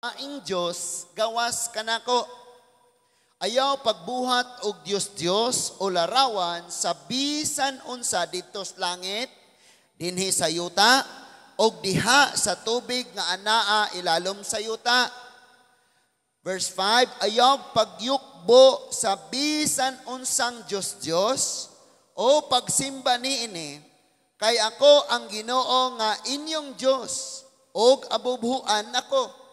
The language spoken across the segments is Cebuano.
Laing Dios gawas kanako. Ayaw pagbuhat og Dios-Dios o larawan sa bisan unsa didto sa langit, dinhi sa yuta, og diha sa tubig nga anaa ilalom sa yuta. Verse 5, ayaw pagyukbo sa bisan unsang Dios-Dios o pagsimba niini, kay ako ang Ginoo nga inyong Dios, og abubhuan ako.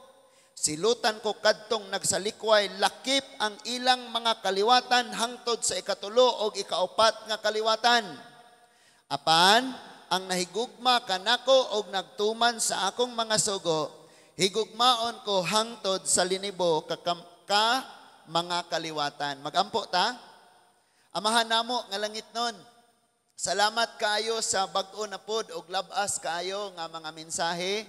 Silutan ko kadtong nagsalikway, lakip ang ilang mga kaliwatan hangtod sa ikatulo og ikaupat nga kaliwatan. Apan ang nahigugma kanako og nagtuman sa akong mga sugo, higugmaon ko hangtod sa linibo ka mga kaliwatan. Magampo ta. Amahan namo nga langitnon, salamat kaayo sa bag-o na pod og labas kaayo nga mga mensahe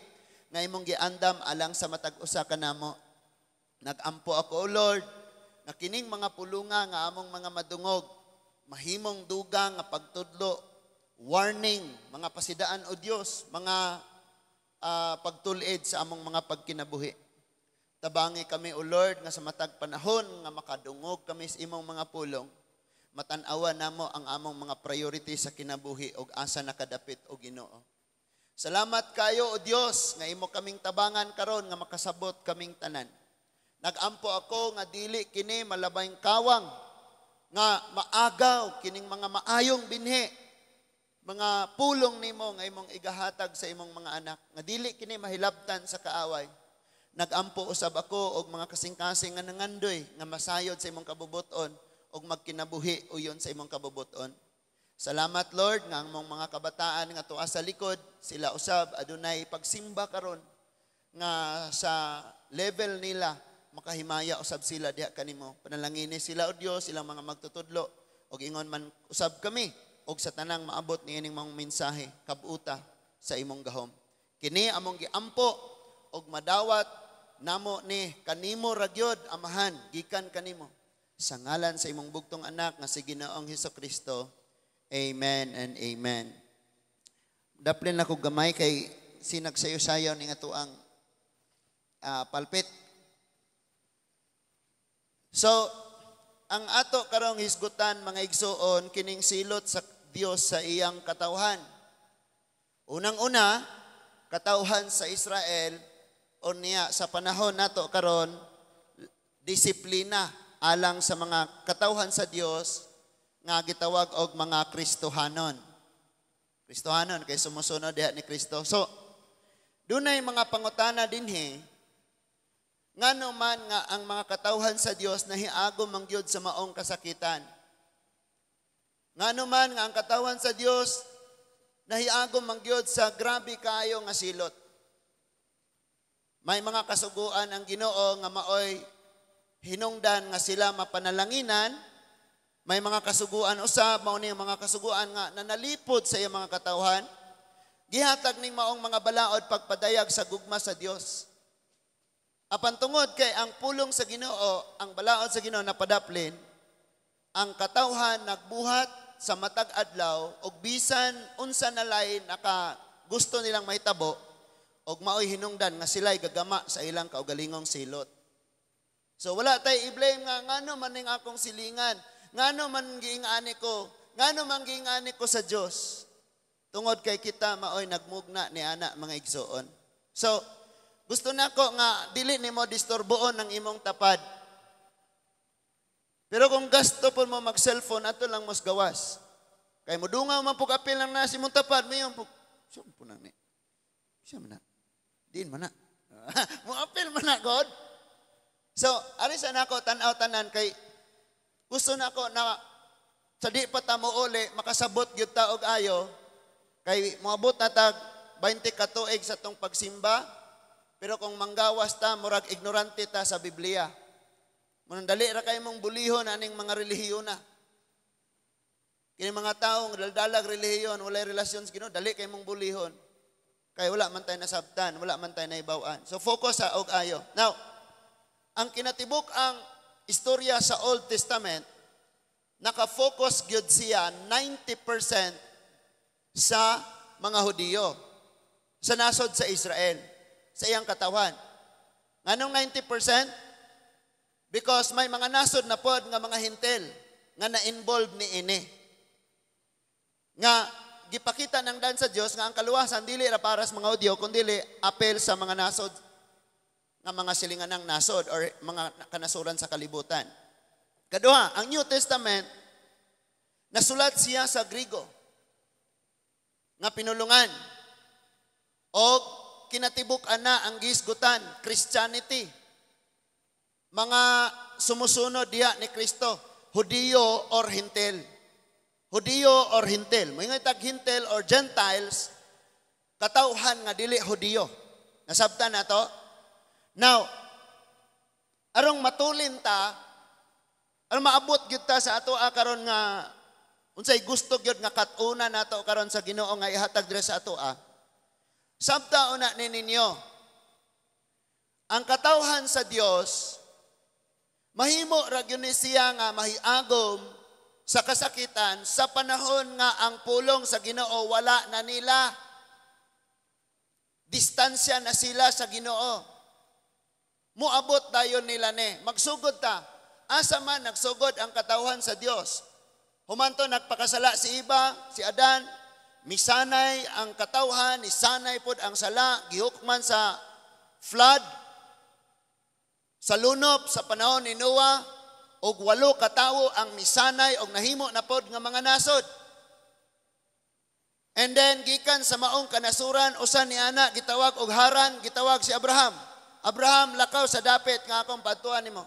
nga imong giandam alang sa matag usa kanamo. Nagampo ako, O Lord, nga kining mga pulunga nga among mga madungog, mahimong dugang nga pagtudlo, warning, mga pasidaan, O Dios, mga pagtulid sa among mga pagkinabuhi. Tabangi kami, O Lord, nga sa matag panahon nga makadungog kami sa imong mga pulong, matan-awa namo ang among mga priority sa kinabuhi og asa nakadapit, o Ginoo. Salamat kayo, O Dios, nga imo kaming tabangan karon nga makasabot kaming tanan. Nagampo ako nga dili kini malabayng kawang nga maagaw kining mga maayong binhi, mga pulong nimo nga imong igahatag sa imong mga anak, nga dili kini mahilabtan sa kaaway. Nagampo usab ako og mga kasing-kasing nga nangandoy nga masayod sa imong kabubuton og magkinabuhi uyon sa imong kabubuton. Salamat, Lord, nga ang mong mga kabataan nga tuwa sa likod, sila usab adunay pagsimba karon nga sa level nila makahimaya usab sila diha kanimo. Panalangini sila, O Dios, ilang mga magtutudlo og ingon man usab kami og sa tanang maabot niining mga mensahe kabuta sa imong gahom. Kini among giampo og madawat namo ni kanimo ra gyud, Amahan, gikan kanimo. Sa ngalan sa imong bugtong anak nga si Ginoong Hesukristo. Amen and amen. Daplin ako gamay kay sinag sayo-sayo ni nga tuang palpit. So, ang ato karong hisgutan, mga igsuon, kining silot sa Dios sa iyang katawhan. Unang-una, katawhan sa Israel o niya sa panahon nato karon, disiplina alang sa mga katawhan sa Dios nga gitawag og mga Kristohanon. Kristohanon kay sumusunod diha ni Kristo. So, dunay mga pangutana dinhi, ngano man nga ang mga katawhan sa Dios nahiagom man gyud sa maong kasakitan? Ngano man nga ang katawhan sa Dios nahiagom man gyud sa grabe kaayo nga silot? May mga kasuguan ang Ginoo nga maoy hinungdan nga sila mapanalanginan. May mga kasuguan usab, mao ni mga kasuguan nga nanalipod sa iyang mga katawhan. Gihatag ning maong mga balaod pagpadayag sa gugma sa Dios. Apan tungod kay ang pulong sa Ginoo, ang balaod sa Ginoo napadaplin, ang katawhan nagbuhat sa matag adlaw og bisan unsa na lain naka gusto nilang mahitabo og maoy hinungdan nga sila'y gagama sa ilang kaugalingong silot. So wala tay i-blame nga ngano man ning akong silingan, ngano man giingani ko, ngano man giingani ko sa Dios. Tungod kay kita maoy nagmugna ni ana, mga igsuon. So gusto nako nga dili nimo disturboon ang imong tapad. Pero kung gasto po mo mag-cellphone, ato lang mos gawas. Kay modungaw man pug apil lang na si imong tapad, mayon po. Siya po na ni. Siya man na. Diin man na. Mo apil man na God. So, ari sa nako tan-aw tanan kay gusto nako na sa di pa ta mo uli makasabot gyud ta og ayo kay moabot na tag 20 ka tuig sa tong pagsimba, pero kung manggawas ta, murag ignorante ta sa Biblia. Munang dali ra kay mong bulihon aning mga relihiyon na. Kini mga tawo nga daldalag relihiyon, walay relasyon sa Ginoo, dali kay mong bulihon. Kay wala man tayo nasabtan, wala man tayo naibaw-an. So focus sa og ayo. Now, ang kinatibuk ang istorya sa Old Testament, naka-focus gyud siya 90% sa mga Hudiyo, sa nasod sa Israel, sa iyang katawan. Nganong 90%? Because may mga nasod na pod nga mga Hentil nga na-involve ni ini. Nga gipakita ng dan sa Dios nga ang kaluwasan dili ra para sa mga Hudyo kundi apel sa mga nasod nga mga silingan ng nasod or mga kanasuran sa kalibutan. Kaduha, ang New Testament nasulat siya sa Grigo nga pinulungan o kinatibuk-an na ang gisgutan, Christianity. Mga sumusunod diha ni Kristo, Hudiyo or Hentil. Hudiyo or Hentil. Mga tag Hentil or Gentiles, katawhan nga dili Hudiyo. Nasabtan na to? Now, arong matulin ta, aron maabot gyud ta sa ato karon nga unsay gusto gyud nga kat-una nato karon sa Ginoo nga ihatag diri sa ato. Sabta una ni ninyo. Ang katawhan sa Dios mahimo ra gyud ni siya nga mahiagom sa kasakitan sa panahon nga ang pulong sa Ginoo wala na nila. Distansya na sila sa Ginoo. Muabot dayon nila ni. Magsugod ta. Asa man nagsugod ang katawhan sa Dios? Humanto nagpakasala si Eva, si Adan, misanay ang katawhan, nisanay pod ang sala, gihukman sa flood, sa lunop sa panahon ni Noah, og 8 katawo ang misanay og nahimo na pod nga mga nasod. And then gikan sa maong kanasuran, usa ni ana gitawag og Haran, gitawag si Abraham. "Abraham, lakaw sa dapit nga akong padtuan nimo."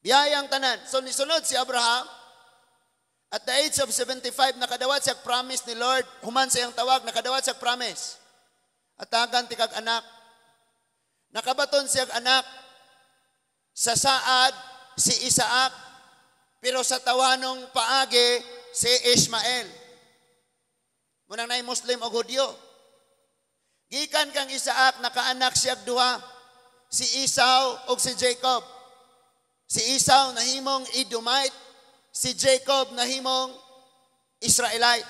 Biyayang tanan. So nisunod si Abraham. At the age of 75, nakadawat siya promise ni Lord. Human sa iyang tawag, nakadawat siya promise. "Atagan tikag anak." Nakabaton siya anak. Sa saad, si Isaac. Pero sa tawanong paagi, si Ishmael. Munang na Muslim o Hudyo. Gikan kang Isaac, nakaanak siya duha. Si Esau o si Jacob. Si Esau nahimong Edomite, si Jacob nahimong Israelite.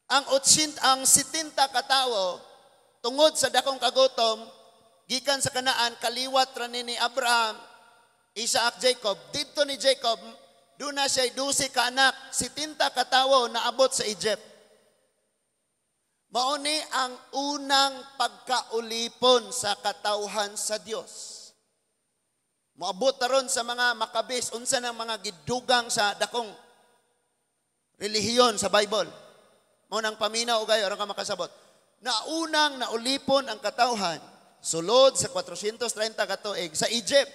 Ang 80, ang 70 katawo tungod sa dakong kagutom gikan sa Kanaan, kaliwat ra ni Abraham, Isaac, Jacob. Didto ni Jacob, duna siya 12 ka anak, 70 katawo naabot sa Egypt. Mao ni ang unang pagkaulipon sa katawhan sa Dios. Moabot taron sa mga Maccabees, unsa nang mga gidugang sa dakong relihiyon sa Bible. Mao nang paminaw gayo aron ka makasabot. Naunang naulipon ang katawhan sulod sa 430 ka tuig sa Egypt.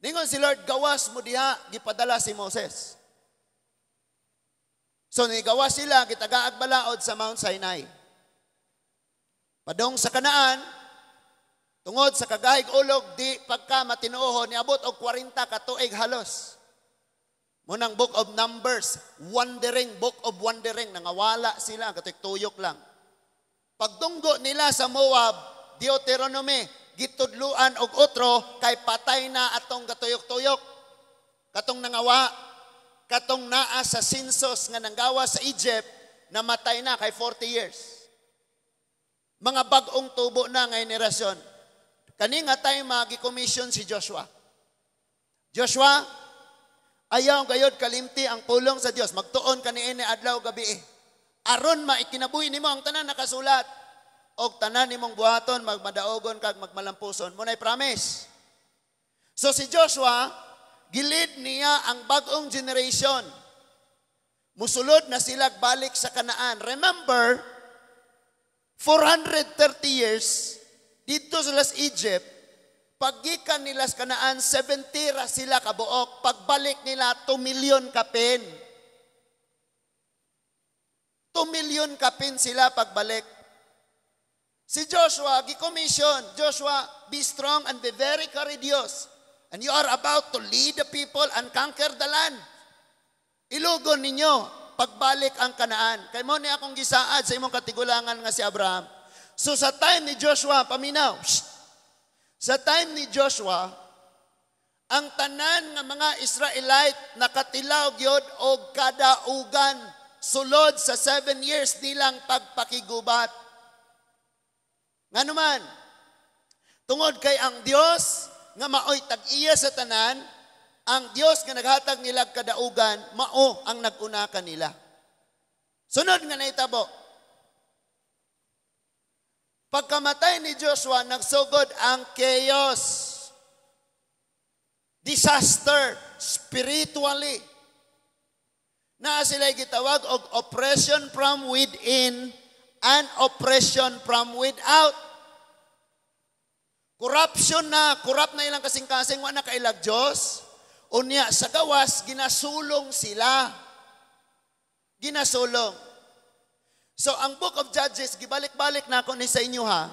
Ningon si Lord, "Gawas mo diha," gipadala si Moses. So nigawas sila, gitagaag balaod sa Mount Sinai. Padong sa Kanaan, tungod sa kagahig ulog, di pagka matinuohon, niabot og 40 ka tuig halos. Munang Book of Numbers, wandering, book of wandering, nangawala sila, katoy tuyok lang. Pagdunggo nila sa Moab, Deuteronomy, gitudluan og otro, kay patay na atong gatuyok-tuyok. Katong nangawa, katong naa sa census nga nanggawa sa Egypt, namatay na kay 40 years. Mga bag-ong tubo na nga henerasyon. Kani nga time magi-commission si Joshua. "Joshua, ayaw gayod kalimti ang pulong sa Dios. Magtuon ka niini adlaw gabi. Aron maikinabuhi nimo ang tanan nakasulat. Og tanan nimong buhaton magmadaogon kag magmalampuson." Mo promise. So si Joshua, gilid niya ang bag-ong generation. Musulod na sila balik sa Kanaan. Remember, 430 years dito sila sa Egypt, paggikan nila sa Kanaan, 70 ra sila kabuok. Pagbalik nila, 2 million kapin. 2 million kapin sila pagbalik. Si Joshua, gi-commission, "Joshua, be strong and be very courageous. And you are about to lead the people and conquer the land. Ilugon ninyo pagbalik ang Kanaan. Kay mo ni akong gisaad sa imong katigulangan nga si Abraham." So sa time ni Joshua, paminaw, shh, sa time ni Joshua, ang tanan nga mga Israelite nakatilaw gyud og kadaugan sulod sa 7 years nilang pagpakigubat. Ngano man, Tungod kay ang Dios nga maoy tag-iya sa tanan, ang Dios nga naghatag nila kadaugan, mao ang nag-una kanila. Sunod nga nahitabo. Pagkamatay ni Joshua, nagsugod ang chaos. Disaster spiritually. Naa sila gitawag og oppression from within and oppression from without. Corruption na, corrupt na ilang kasing-kasing, wa na kailag Diyos. Unya, sa gawas, ginasulong sila. Ginasulong. So, ang Book of Judges, gibalik-balik na ako ni sa inyo ha.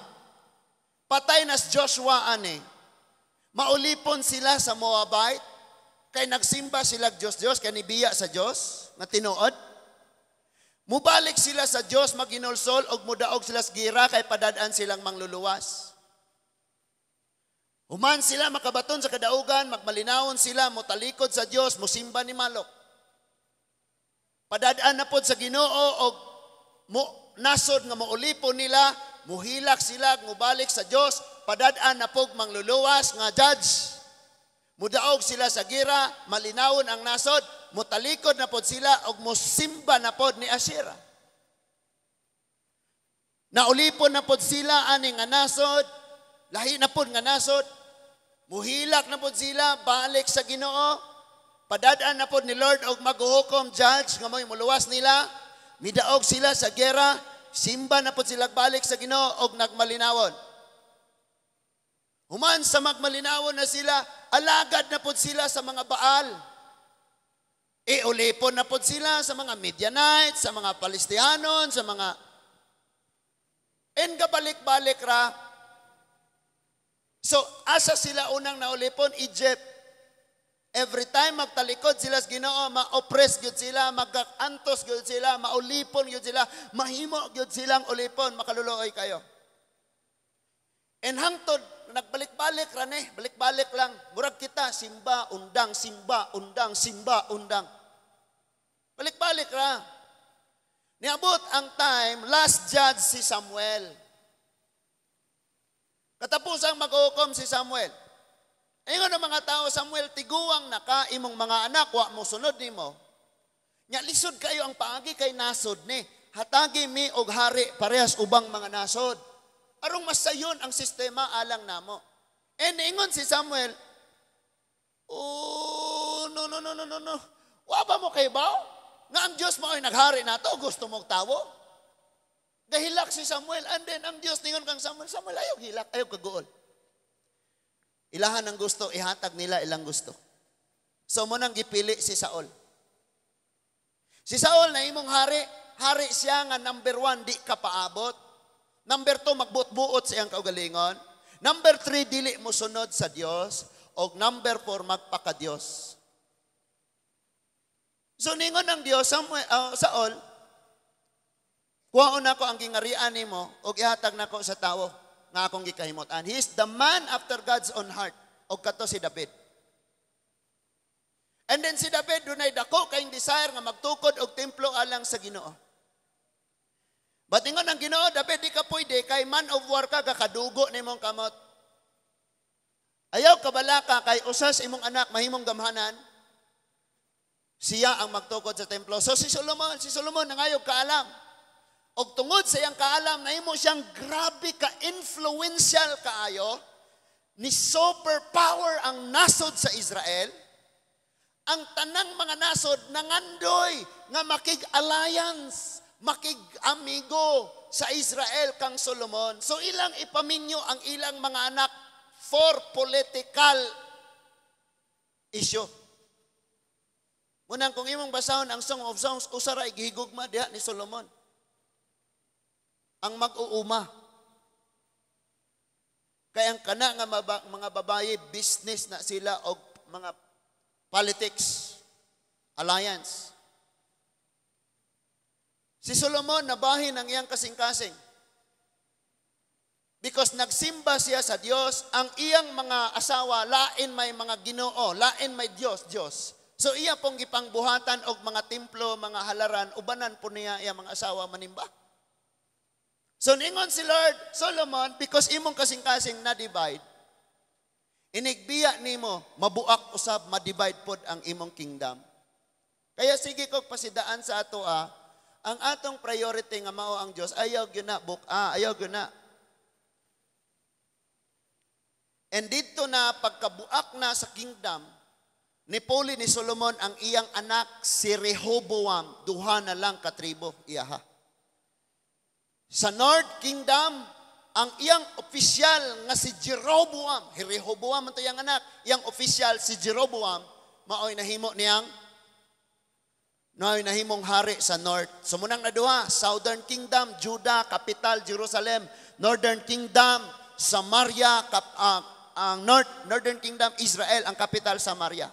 Patay na si Joshua ane. Maulipon sila sa Moabite. Kay nagsimba sila Diyos Diyos, kay nibiya sa Diyos, nga tinuod. Mubalik sila sa Diyos, maginulsol, og mudaog sila sa gira, kay padadaan silang mangluluwas. Human sila makabaton sa kadaugan, magmalinawon sila, mutalikod sa Dios, musimba ni Malok. Padadaan na pod sa Ginoo og mo nasod nga moulipon nila, muhilak sila, mubalik sa Dios, padadaan na pog mangluluwas nga judge. Mudaog sila sa gira, malinawon ang nasod, mutalikod na pod sila og musimba na pod ni Asherah. Naulipon na pod sila ani nga nasod, lahi na pod nga nasod, muhilak na pod sila, balik sa Ginoo, padadaan na pod ni Lord og maghuhukom judge nga mo'y muluwas nila, midaog sila sa gera, simba na pod sila balik sa Ginoo og nagmalinawon. Human sa magmalinawon na sila, alagad na pod sila sa mga Baal. Iulipon na pod sila sa mga Midianites, sa mga Palestianon, sa mga. And gabalik-balik ra. So, asa sila unang naulipon? Egypt. Every time magtalikod sila sa Ginoo, ma-oppress gyud sila, magkaantos gyud sila, maulipon gyud sila, mahimo gyud silang ulipon, makaluluoy kayo. And hangtod nagbalik-balik ra ni, balik-balik lang. Murag kita, simba, undang, simba, undang, simba, undang. Balik-balik ra. Niabot ang time, last judge si Samuel. Katapusang maghukom si Samuel. Ingon ang mga tao, "Samuel, tiguang na ka, imong mga anak, wa mo sunod nimo. Nya lisod kayo ang paagi kay nasod ni. Hatagi mi og hari parehas ubang mga nasod. Arong masayon ang sistema alang namo." And ingon si Samuel, "Oh, no, no, no, no, no, no. Wa ba mo kay baw? Nga ang Diyos mo ay naghari nato, gusto mong tawo?" Gahilak si Samuel, and then ang Diyos ningon kang Samuel, "Samuel, ayaw hilak, ayaw kaguol. Ilahan ang gusto, ihatag nila ilang gusto." So mo nang gipili si Saul. Si Saul na imong hari, hari siya nga number 1, di ka paabot. Number 2, magbuot-buot sa iyang kaugalingon. Number 3, dili mo sunod sa Dios. O number 4, magpaka-Dios. So ningon ang Dios, "Samuel, Saul, kuhaon nako ang gingarian nimo ug ihatag nako sa tawo nga akong gikahimutan." He is the man after God's own heart. Og kato si David. And then si David dunay dako kayong desire nga magtukod og templo alang sa Ginoo. But ingon ang Ginoo, "David, di ka pwede kay man of war ka, kakadugo nimong kamot. Ayaw kabalaka kay usas imong anak mahimong gamhanan. Siya ang magtukod sa templo." So si Solomon nangayog kaalam. Og tungod sa iyang kaalam, nahimo siyang grabe ka influential kaayo, ni superpower ang nasod sa Israel. Ang tanang mga nasod nangandoy nga makig-alliance, makig-amigo sa Israel kang Solomon. So ilang ipaminyo ang ilang mga anak for political issue. Munang kung imong basahon ang Song of Songs, usa ra gihigugma diha ni Solomon. Ang mag-uuma. Kaya ang kana nga mga babaye, business na sila og mga politics, alliance. Si Solomon nabahin ang iyang kasing-kasing. Because nagsimba siya sa Dios, ang iyang mga asawa lain may mga Ginoo, lain may Dios, Dios. So iya pong gipangbuhatan og mga templo, mga halaran, ubanan po niya iyang mga asawa manimba. So ningon si Lord, "Solomon, because imong kasing-kasing na divide, inigbiya nimo, mabuak usab, ma-divide pod ang imong kingdom." Kaya sige ko pasidaan sa ato ang atong priority nga mao ang Dios, ayaw gyud na buk-a, ayaw gyud na. And dito na pagkabuak na sa kingdom, ni Puli ni Solomon ang iyang anak si Rehoboam, duha na lang katribo iyaha. Sa North Kingdom, ang iyang opisyal nga si Jeroboam, Rehoboam man to iyang anak, iyang opisyal si Jeroboam, maoy nahimo niyang maoy nahimong hari sa North. So munang naduha, Southern Kingdom, Judah, capital Jerusalem, Northern Kingdom, Samaria, ang Northern Kingdom, Israel, ang capital Samaria.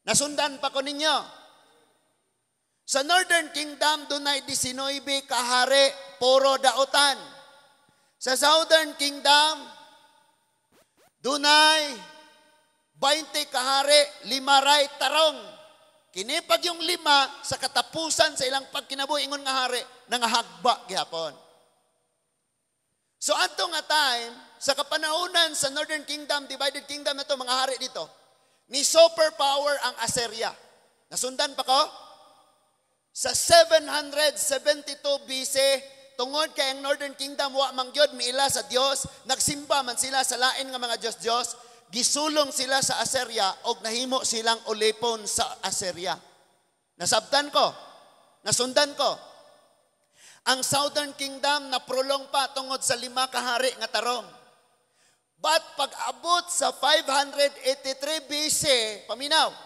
Nasundan pa ko ninyo. Sa Northern Kingdom, dunay 19 kahari, puro daotan. Sa Southern Kingdom, dunay 20 kahari, lima ray tarong. Kinipag yung lima sa katapusan sa ilang pagkinabuhi ingon nga hari, nangahagba gihapon. So adto nga time, sa kapanahonan sa Northern Kingdom, divided kingdom na to, mga hari dito, ni superpower ang Assyria. Nasundan pa ko? Sa 772 BC, tungod kay ang Northern Kingdom wa man gyud miila sa Dios, nagsimba man sila sa lain nga mga Dios-Dios, gisulong sila sa Assyria og nahimo silang ulipon sa Assyria. Nasabtan ko? Nasundan ko? Ang Southern Kingdom na prolong pa tungod sa lima ka hari nga tarong. But pag-abot sa 583 BC, paminaw,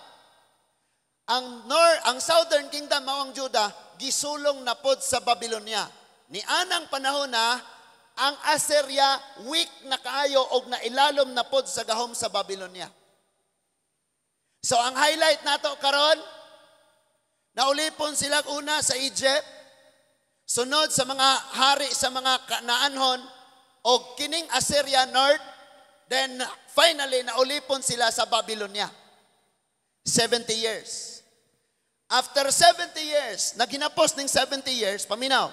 ang Southern Kingdom mao ang Judah, gisulong na pod sa Babylonia. Ni anang panahon na ang Assyria weak na kaayo og nailalom na pod sa gahom sa Babylonia. So ang highlight nato karon, naulipon sila una sa Egypt, sunod sa mga hari sa mga Kanaanhon og kining Assyria North, then finally naulipon sila sa Babylonia. 70 years. After 70 years, naghinapos ning 70 years, paminaw,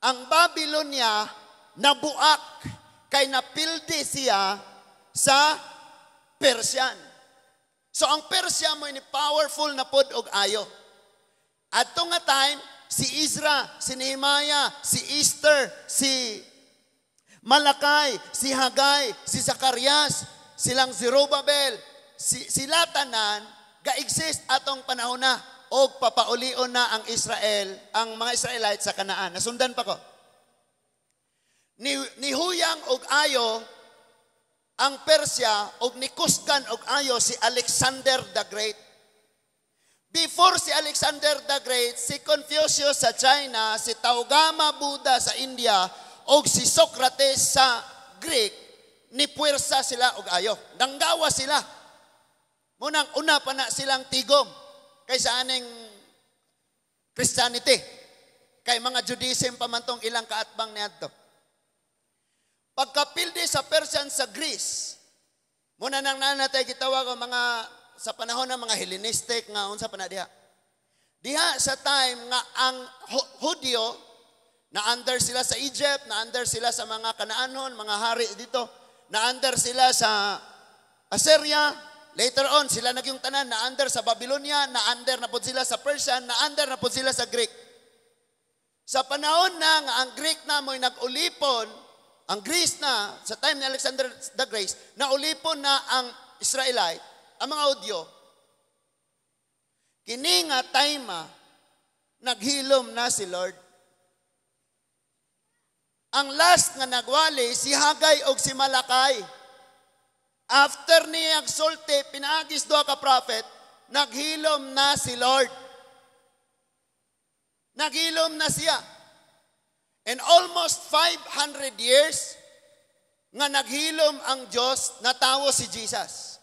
ang Babylonia nabuak kay napildi siya sa Persian. So ang Persia mo ni powerful na pod og ayo. Adto nga time, si Ezra, si Nehemiah, si Esther, si Malakay, si Hagay, si Zacarias, silang Zerubbabel, sila tanan ga-exist atong panahon na og papaulion na ang Israel, ang mga Israelite sa Kanaan. Nasundan pa ko. Nihuyang og ayo ang Persia og nikusgan og ayo si Alexander the Great. Before si Alexander the Great, si Confucius sa China, si Gautama Buddha sa India, og si Socrates sa Greek, ni puwersa sila og ayo. Nanggawa sila. Munang una pa na silang tigom kaysa aning Christianity. Kay mga Judaism pa man tong ilang kaatbang niadto. Pagkapildi sa Persian sa Greece, muna nang nanatay gitawag ang mga sa panahon ng mga Hellenistic nga unsa pa na diha. Diha sa time nga ang Hudyo na under sila sa Egypt, na under sila sa mga Kanaanhon, mga hari dito, na under sila sa Assyria, later on sila nagyung tanan na under sa Babylonia, na under na pod sila sa Persian, na under na pod sila sa Greek. Sa panahon na nga ang Greek na mo'y nag-ulipon, ang Greece na, sa time ni Alexander the Great, naulipon na ang Israelite, ang mga Hudyo, kini nga time naghilom na si Lord. Ang last nga nagwali, si Hagay og si Malakay. After niya sulti, pinaagis duha ka prophet, naghilom na si Lord. Naghilom na siya. And almost 500 years nga naghilom ang Diyos, natawo si Jesus.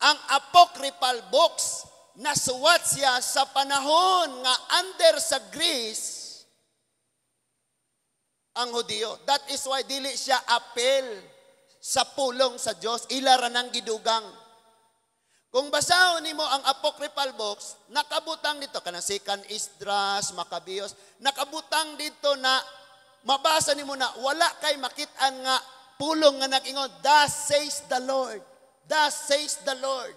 Ang apocryphal books, nasuwat siya sa panahon nga under sa Greece ang Hudiyo. That is why dili siya apel sa pulong sa Diyos, ila ra nang gidugang. Kung basahon nimo ang apocryphal books, nakabutang dito kanang Second Esdras, Maccabeus, nakabutang dito na mabasa nimo na wala kay makit-an nga pulong nga nag-ingon, "Thus says the Lord. Thus says the Lord.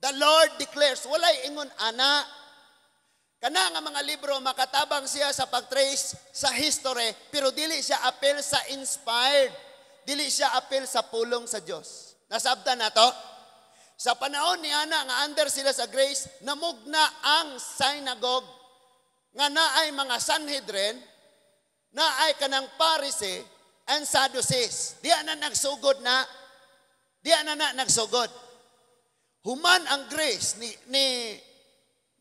The Lord declares." Walay ingon ana. Kana nga mga libro makatabang siya sa pag-trace sa history, pero dili siya apel sa inspired. Dili siya apel sa pulong sa Dios. Nasabtan nato? Sa panahon ni ana nga under sila sa grace, namugna ang synagogue nga naay mga Sanhedrin, naay kanang Pharisee and Sadducees. Diya na nagsugod na. Diya na na nagsugod. Human ang grace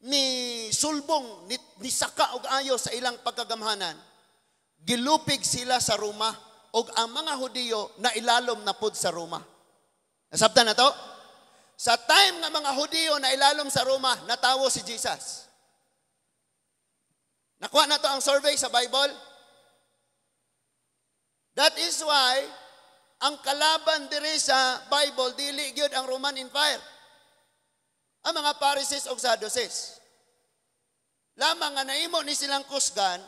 ni sulbong ni saka og ayo sa ilang pagkagamhanan. Gilupig sila sa Roma og ang mga Hudiyo na ilalom na pud sa Roma. Nasabtan na to? Sa time nga mga Hudiyo na ilalom sa Roma, natawo si Jesus. Nakuha na to ang survey sa Bible. That is why ang kalaban diri sa Bible dili gyud ang Roman Empire. Ang mga Pharisees ug Sadducees. Lamang nga nahimo ni silang kusgan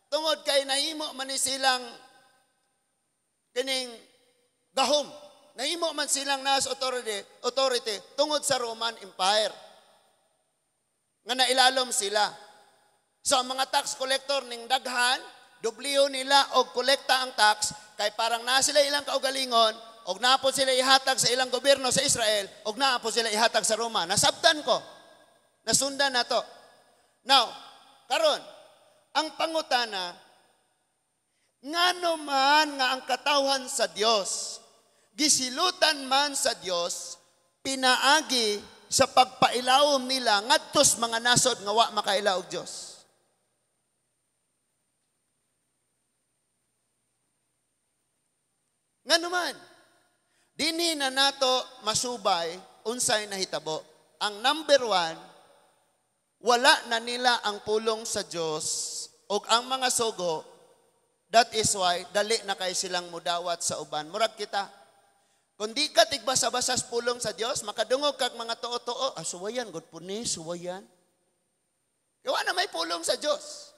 tungod kay nahimo man ni silang kining gahom. Nahimo man silang nas authority tungod sa Roman Empire. Nga nailalom sila. So ang mga tax collector ning daghan, dubliyo nila og kolekta ang tax kay parang na sila ilang kaugalingon og naa po sila ihatag sa ilang gobyerno sa Israel og naa po sila ihatag sa Roma. Nasabtan ko. Nasundan na to. Now, karon ang pangutana, ngano man nga ang katawhan sa Dios gisilutan man sa Dios pinaagi sa pagpailawom nila ngadtos mga nasod nga wa makaila og Dios? Ngano man dinhi na nato masubay unsay nahitabo. Ang number one, wala na nila ang pulong sa Dios ug ang mga sugo. That is why dali na kay silang mudawat sa uban. Murag kita. Kung di ka tigbasa-basa sa pulong sa Dios, makadungog kag mga tuo-tuo, ah, suwayan, God po ni, suwayan. Kaya na may pulong sa Dios.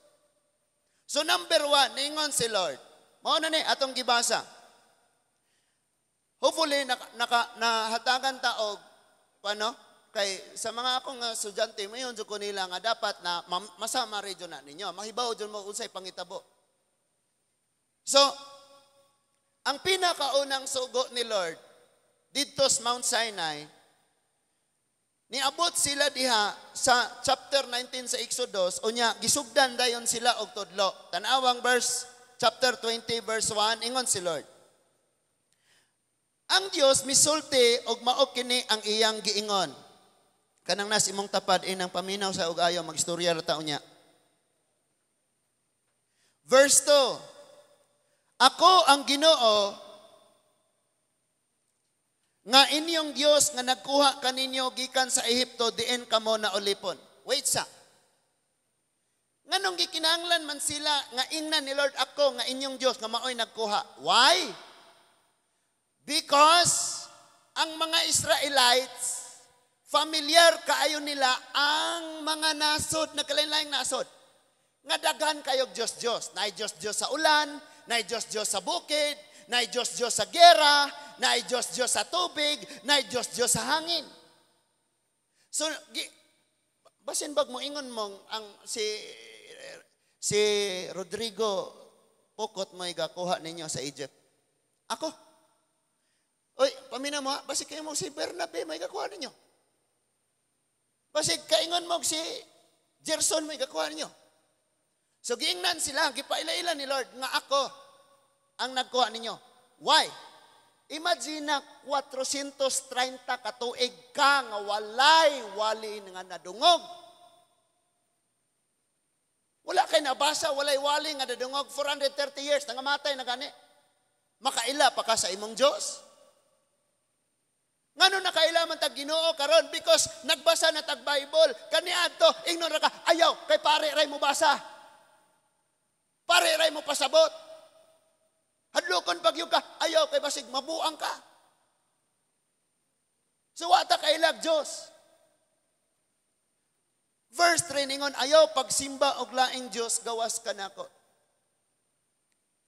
So number one, ningon si Lord. Mao na ni atong gibasa. Hopefully, nahatagan ta og, ano, kay sa mga akong estudyante, mayon jud ko nila nga dapat na masama region na ninyo. Mahibaw jud mo unsay pangitabo. So, ang pinakaunang sugo ni Lord didto sa Mount Sinai, niabot sila diha sa chapter 19 sa Exodus, unya gisugdan dayon sila og tudlo. Tan-awang verse chapter 20 verse 1, ingon si Lord. Ang Dios misulti og mao kini ang iyang giingon. Kanang nas imong tapad inang paminaw sa og ayo magstorya ra ta unya. Verse 2. Ako ang Ginoo nga inyong Dios nga nagkuha kaninyo gikan sa Ehipto diin kamo na ulipon. Wait sa. Nganong gikinahanglan man sila nga ingnan ni Lord ako nga inyong Dios nga maoy nagkuha? Why? Because ang mga Israelites, familiar kaayo nila ang mga nasod, nagkalain-laing nasod. Nga daghan kayog Diyos-Diyos. Naay Diyos-Diyos sa ulan, naay Diyos-Diyos sa bukid, naay Diyos-Diyos sa gera, naay Diyos-Diyos sa tubig, naay Diyos-Diyos sa hangin. So, basin bag mo ingon mong ang si Rodrigo Pocot mo igakuha ninyo sa Egypt. Ako. Oy, pamina mo, basig kayo mo si Bernabe may gakuha ninyo. Basig kaingon mo si Gerson may gakuha ninyo. So giingnan sila, gipaila-ila ni Lord nga ako ang nagkuha ninyo. Why? Imagine na 430 katuig ka nga walay wali nga nadungog. Wala kay nabasa, walay wali nga nadungog 430 years nangamatay na gani. Makaila pa ka sa imong Dios. Ngano nakaila man tag Ginoo karon? Because nagbasa na tag Bible. Kaniadto ingnon ra ka, ayaw kay pare ray mo basa. Pare ray mo pasabot. Hadlokon pag yun ka, ayaw kay basig mabuang ka. So wa ta kailag Dios. Verse 3 ningon, ayaw pagsimba og laing Dios gawas kanako.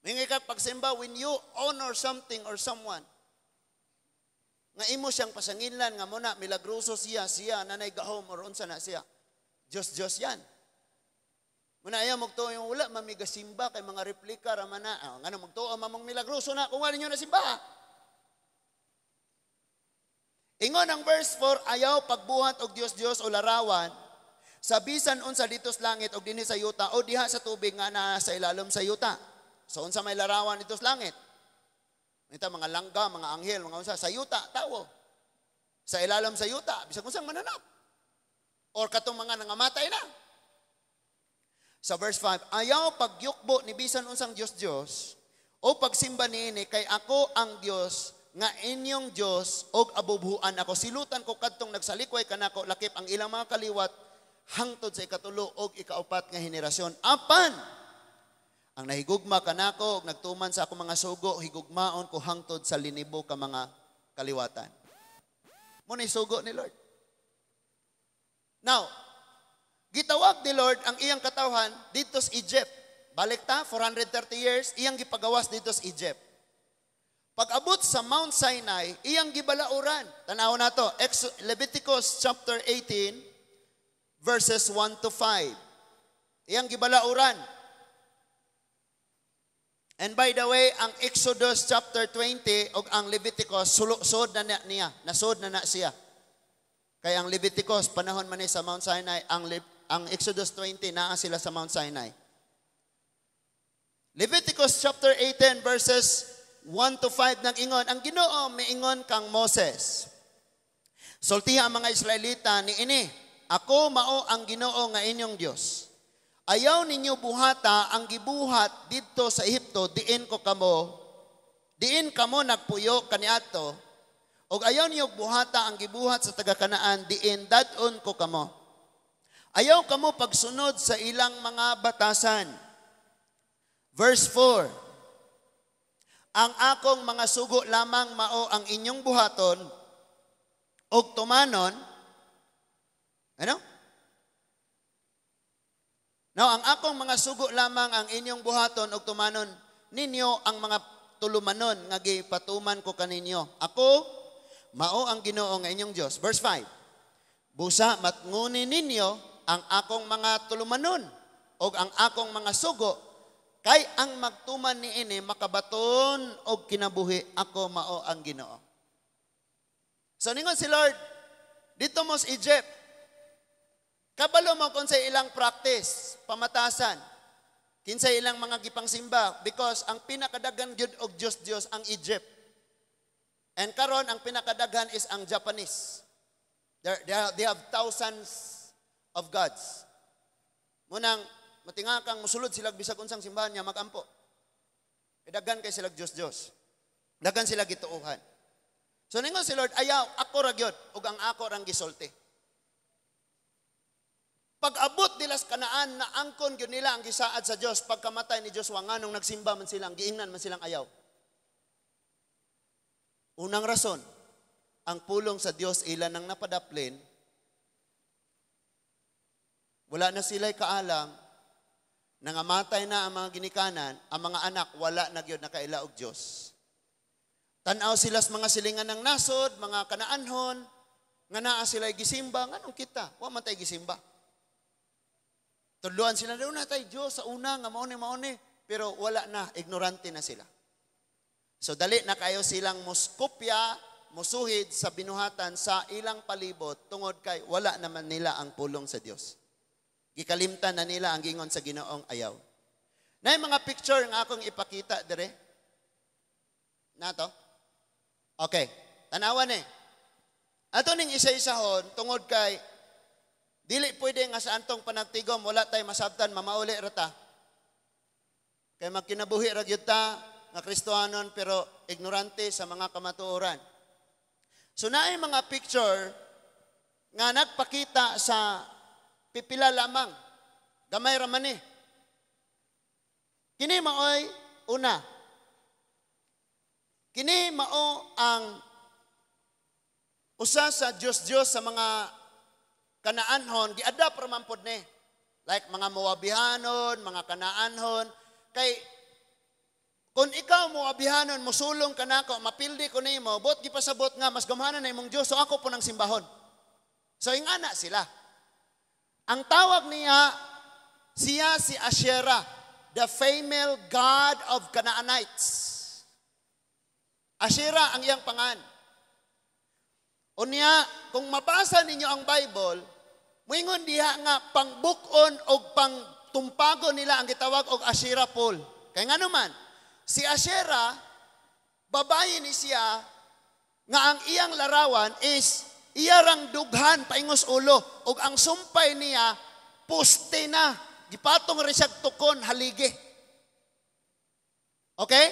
Mingi ka pagsimba when you honor something or someone. Nga imo siyang pasanginlan nga muna milagroso siya, siya nanay gahom or unsa na siya. Diyos Diyos yan. Muna ayaw magtuo yung wala mamigasimba kay mga replika raman na. Ah, ngano magtuo mamong milagroso na kung wala ninyo na simba. Ingon ang verse 4, ayaw pagbuhat og Dios Dios o larawan sa bisan unsa dito sa langit og dinhi sa yuta o diha sa tubig nga naa sa ilalom sa yuta. So unsa may larawan dito sa langit? Ita mga langga, mga anghel, mga unsa sa yuta, tawo. Sa ilalom sa yuta, bisag unsang mananap. Or katong mga nangamatay na. Sa verse 5, ayaw pagyukbo ni bisan unsang Dios Dios o pagsimba niini kay ako ang Dios nga inyong Dios og abubhuan ako. Silutan ko kadtong nagsalikway kanako lakip ang ilang mga kaliwat hangtod sa ikatulo og ikaupat nga henerasyon. Apan ang nahigugma kanako og nagtuman sa akong mga sugo, higugmaon ko hangtod sa linibo ka mga kaliwatan. Mo ni sugo ni Lord. Now, gitawag ni Lord ang iyang katawhan dito sa Egypt. Balik ta, 430 years, iyang gipagawas dito sa Egypt. Pag-abot sa Mount Sinai, iyang gibalauran. Tanaw na to, Leviticus chapter 18, verses 1 to 5. Iyang gibalauran. And by the way, ang Exodus chapter 20 ug ang Leviticus, sulod na niya, nasod na na siya. Kaya ang Leviticus, panahon man ni sa Mount Sinai, ang Exodus 20, naa sila sa Mount Sinai. Leviticus chapter 18 verses 1 to 5 nang ingon, ang Ginoo miingon kang Moses. Sultiha ang mga Israelita ni ini, ako mao ang Ginoo nga inyong Dios. Ayaw ninyo buhata ang gibuhat didto sa Ehipto, diin kamo nagpuyo kaniadto, ug ayaw ninyo buhata ang gibuhat sa taga Kanaan, diin dad-on ko kamo. Ayaw kamo pagsunod sa ilang mga batasan. Verse 4, ang akong mga sugo lamang mao ang inyong buhaton ug tumanon. Ano? Now, ang akong mga sugo lamang ang inyong buhaton ug tumanon ninyo ang mga tulumanon nga gipatuman ko kaninyo. Ako mao ang Ginoo nga inyong Dios. Verse 5. Busa matnguni ninyo ang akong mga tulumanon ug ang akong mga sugo kay ang magtuman niini makabaton og kinabuhi. Ako mao ang Ginoo. So ningon si Lord dito mo sa Egypt, kabalo mo kung sa ilang practice, pamatasan, kinsa ilang mga gipangsimba, because ang pinakadaghan gyud og Dios Dios ang Egypt. And karon ang pinakadaghan is ang Japanese. They have thousands of gods. Munang matinga kang musulod sila bisag unsang simbahan niya magampo. Daghan kay sila Dios Dios. Daghan sila gituohan. So ningon si Lord, ayaw, ako ra gyud ug ang ako rang gisulti. Pag-abot nila sa Kanaan, naangkon gyud nila ang gisaad sa Dios pagkamatay ni Joshua, nganong nagsimba man silang, giingnan man silang ayaw. Unang rason, ang pulong sa Dios ila nang napadaplin, wala na sila'y kaalam, nangamatay na ang mga ginikanan, ang mga anak wala na gyud nakaila og Dios. Tan-aw sila sa mga silingan ng nasod, mga Kanaanhon, nga naa sila'y gisimba, nganong kita? Wa man tay gisimba. Tudluan sila, doon na tayo Diyos sa una, nga mauni, mauni. Pero wala na, ignorante na sila. So dali na kayo silang muskopya, musuhid sa binuhatan sa ilang palibot, tungod kay wala naman nila ang pulong sa Dios. Gikalimtan na nila ang gingon sa Ginoong ayaw. Na mga picture nga akong ipakita dire. Nato? Okay, tanawan eh. Ato ning isa-isahon tungod kay dili pwede nga sa antong panagtigom wala tay masabtan, mamauli ra ta. Kay magkinabuhi ra gyud ta nga Kristohanon pero ignorante sa mga kamatuoran. So naay mga picture nga nagpakita sa pipila lamang. Gamay ra man ni. Kini maoy una. Kini mao ang usa sa Dios-Dios sa mga Kanaanhon, giadapt ra man pod ni. Like mga Moabihanon, mga Kanaanhon, kay Kung ikaw mo abihanon, musulong ka nako, mapildi ko nimo, bot gipasabot nga mas gamhanan na imong Dios, so ako po ng simbahon. So ingana sila. Ang tawag niya, siya si Asherah, the female god of Canaanites. Asherah ang iyang pangan. Unya, kung mabasa ninyo ang Bible, muingon diha nga pangbukon og pangtumpago nila ang gitawag og Asherah pole. Kay ngano man, si Asherah, babae ni siya nga ang iyang larawan is iyarang dughan paingos ulo ug ang sumpay niya poste na, gipatong rin siya tukon haligi. Okay?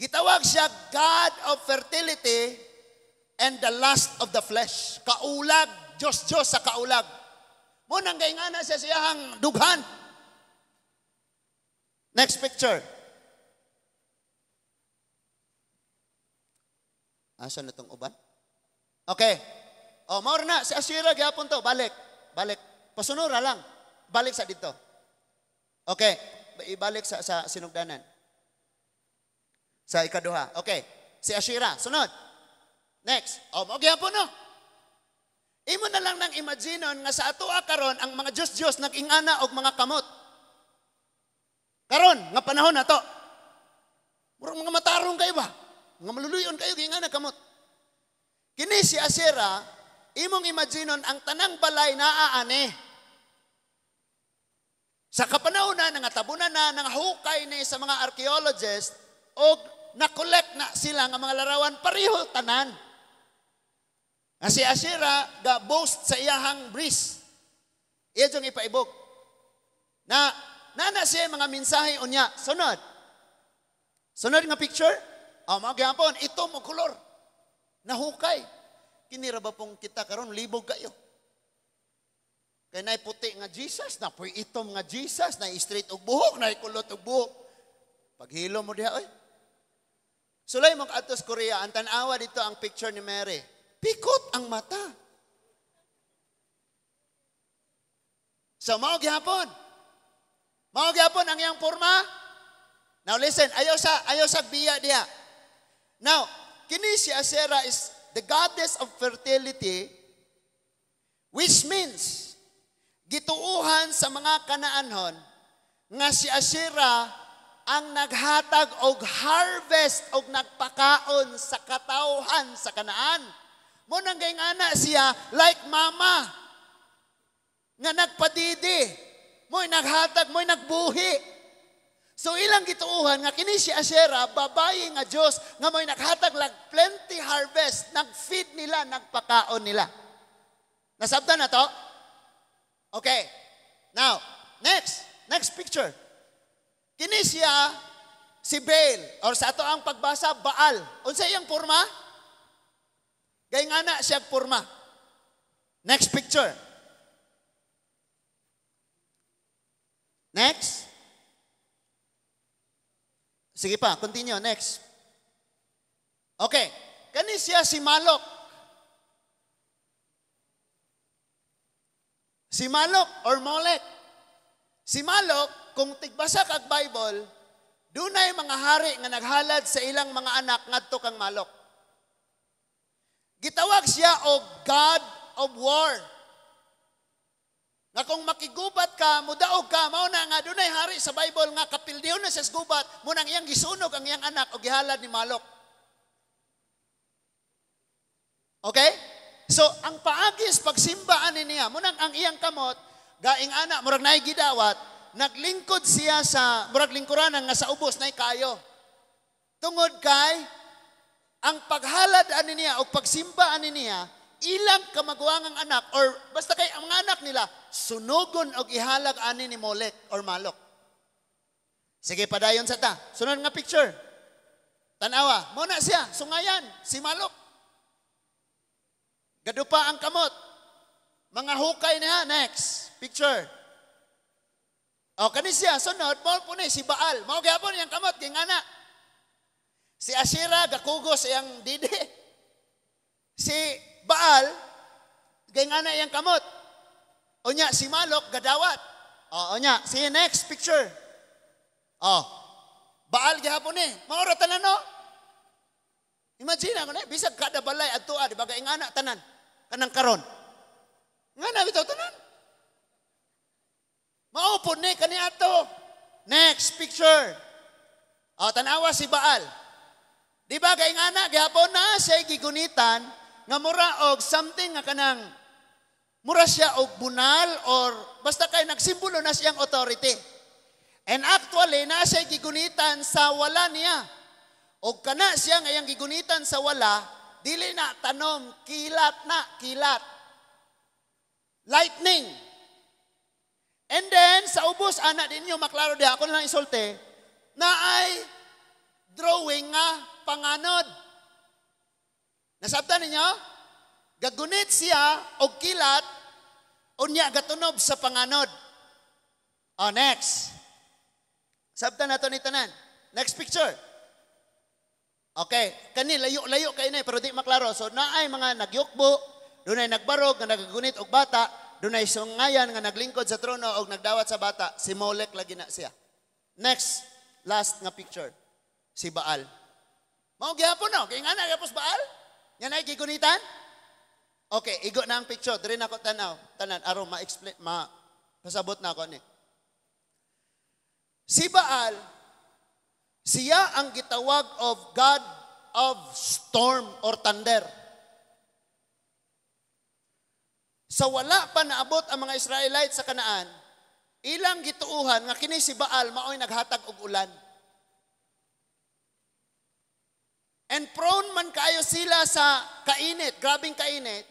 Gitawag siya God of fertility and the lust of the flesh. Kaulag, Diyos-Diyos sa kaulag. Munang gayngana siya siyahang dughan. Next picture. Asa na itong uban? Okay. O, maor na. Si Asherah gyapon to. Balik. Balik. Pasunura lang. Balik sa dito. Okay. Ibalik sa sinugdanan. Sa ikaduha. Okay. Si Asherah. Sunod. Next. O, mao gyapon no. Imo na lang nang imaginon nga sa atoa karon ang mga Diyos-Diyos nag-ingana og mga kamot. Karon nga panahon na to. Murag mga matarong kayo ba? Mga maluluyon kayo giingana kamot. Kini si Asherah, imong imaginon ang tanang balay naa ani. Sa kapanahon na nangatabunan na nangahukay ni sa mga archaeologists og na-collect na sila nga mga larawan pareho tanan. Nga si Asherah ga boast sa iyahang breast. Iya jung ipaibog. Na nana siya mga mensahe unya. Sunod. Sunod nga picture. O, mao gyapon ito mo kolor. Nahukay. Kini ra ba pong kita karon libog kayo. Kay nay puti nga Jesus, na poy itom nga Jesus, na straight og buhok, na kulot og buhok. Paghilo mo diha oy. Sulay mo adto sa Korea, ang tan-awa dito ang picture ni Mary. Pikot ang mata. So mao gyapon. Mao gyapon ang iyang porma. Now listen, ayaw sa biya diha. Now, kini si Asherah is the goddess of fertility, which means gituuhan sa mga Kanaanhon nga si Asherah ang naghatag og harvest og nagpakaon sa katawhan sa Kanaan. Mo nang gayngana siya like mama nga nagpadidi, mo'y naghatag, mo'y nagbuhi. So ilang gituuhan nga kini si Asherah, babae nga Dios nga mo'y naghatag lag plenty harvest, nagfeed nila, nagpakaon nila. Nasabtan na to? Okay. Now, next picture. Kini siya si Baal or sa ato ang pagbasa Baal. Unsa iyang porma? Gayngana siya porma. Next picture. Next. Sige pa, continue. Next. Okay. Kani siya si Malok. Si Malok or Molek. Si Malok, kung tigbasa kag Bible, dunay mga hari nga naghalad sa ilang mga anak ngadto kang Malok. Gitawag siya og God of War. Nga kung makigubat ka, mudaog ka, mao na nga dunay hari sa Bible nga kapildiyon na siya sa gubat, mo nang iyang gisunog ang iyang anak og gihalad ni Malok. Okay? So, ang paagis pagsimba ani niya, mo nang ang iyang kamot, gaing anak, murag naay gidawat, naglingkod siya sa, murag lingkuranan nga sa ubos naay kayo. Tungod kay, ang paghalad ani niya o pagsimba ani niya, ilang kamaguangang anak or basta kay ang anak nila sunugon og ihalag ani ni Molek or Malok. Sige, padayon sa ta. Sunod nga picture. Tanawa, mo na siya, sungayan si Malok. Gadupa ang kamot. Mga hukay niya, next picture. O kani siya sunod mo po ni si Baal. Mao gyapon iyang kamot gingana. Si Asherah gakugos iyang didi. Si Baal gingana iyang kamot. Unya si Malok gadawat. O unya, si next picture. O Baal gihapon ni. Mao ra tanan, no? Imagine ako na, bisag kada balay adtoa, di ba kay ingana tanan kanang karon. Ngana bitaw tanan. Mao pod ni kaniadto. Next picture. O, tanawa si Baal. Di ba kay ngana gihapon na siya gigunitan nga mura og something nga kanang mura siya og bunal or basta kay nagsimbolo na siyang authority. And actually, na siya gigunitan sa wala niya. Og kana siya nga iyang gigunitan sa wala, dili na tanom, kilat na, kilat. Lightning. And then, sa ubos, ana din nyo, maklaro diha, ako na lang isulti, na ay drawing nga panganod. Nasabtan ninyo? Gagunit siya og kilat, unya gatunob sa panganod. Oh, next. Sabtan nato ni tanan. Next picture. Okay, kani layo-layo kay na pero di maklaro. So naay mga nagyukbo, dunay nagbarog nga nagagunit og bata, dunay sungayan nga naglingkod sa trono og nagdawat sa bata, si Molek lagi na siya. Next, last nga picture, si Baal. Mao gihapon no, kay ngana gihapon Baal? Nga naay gigunitan? Okay, igo na ang picture. Diri na ko tanaw, tanan aron ma-explain, ma pasabot na ako ni. Si Baal, siya ang gitawag of God of storm or thunder. Sa wala pa naabot ang mga Israelite sa Kanaan, ilang gituuhan nga kini si Baal maoy naghatag og ulan. And prone man kaayo sila sa kainit, grabing kainit.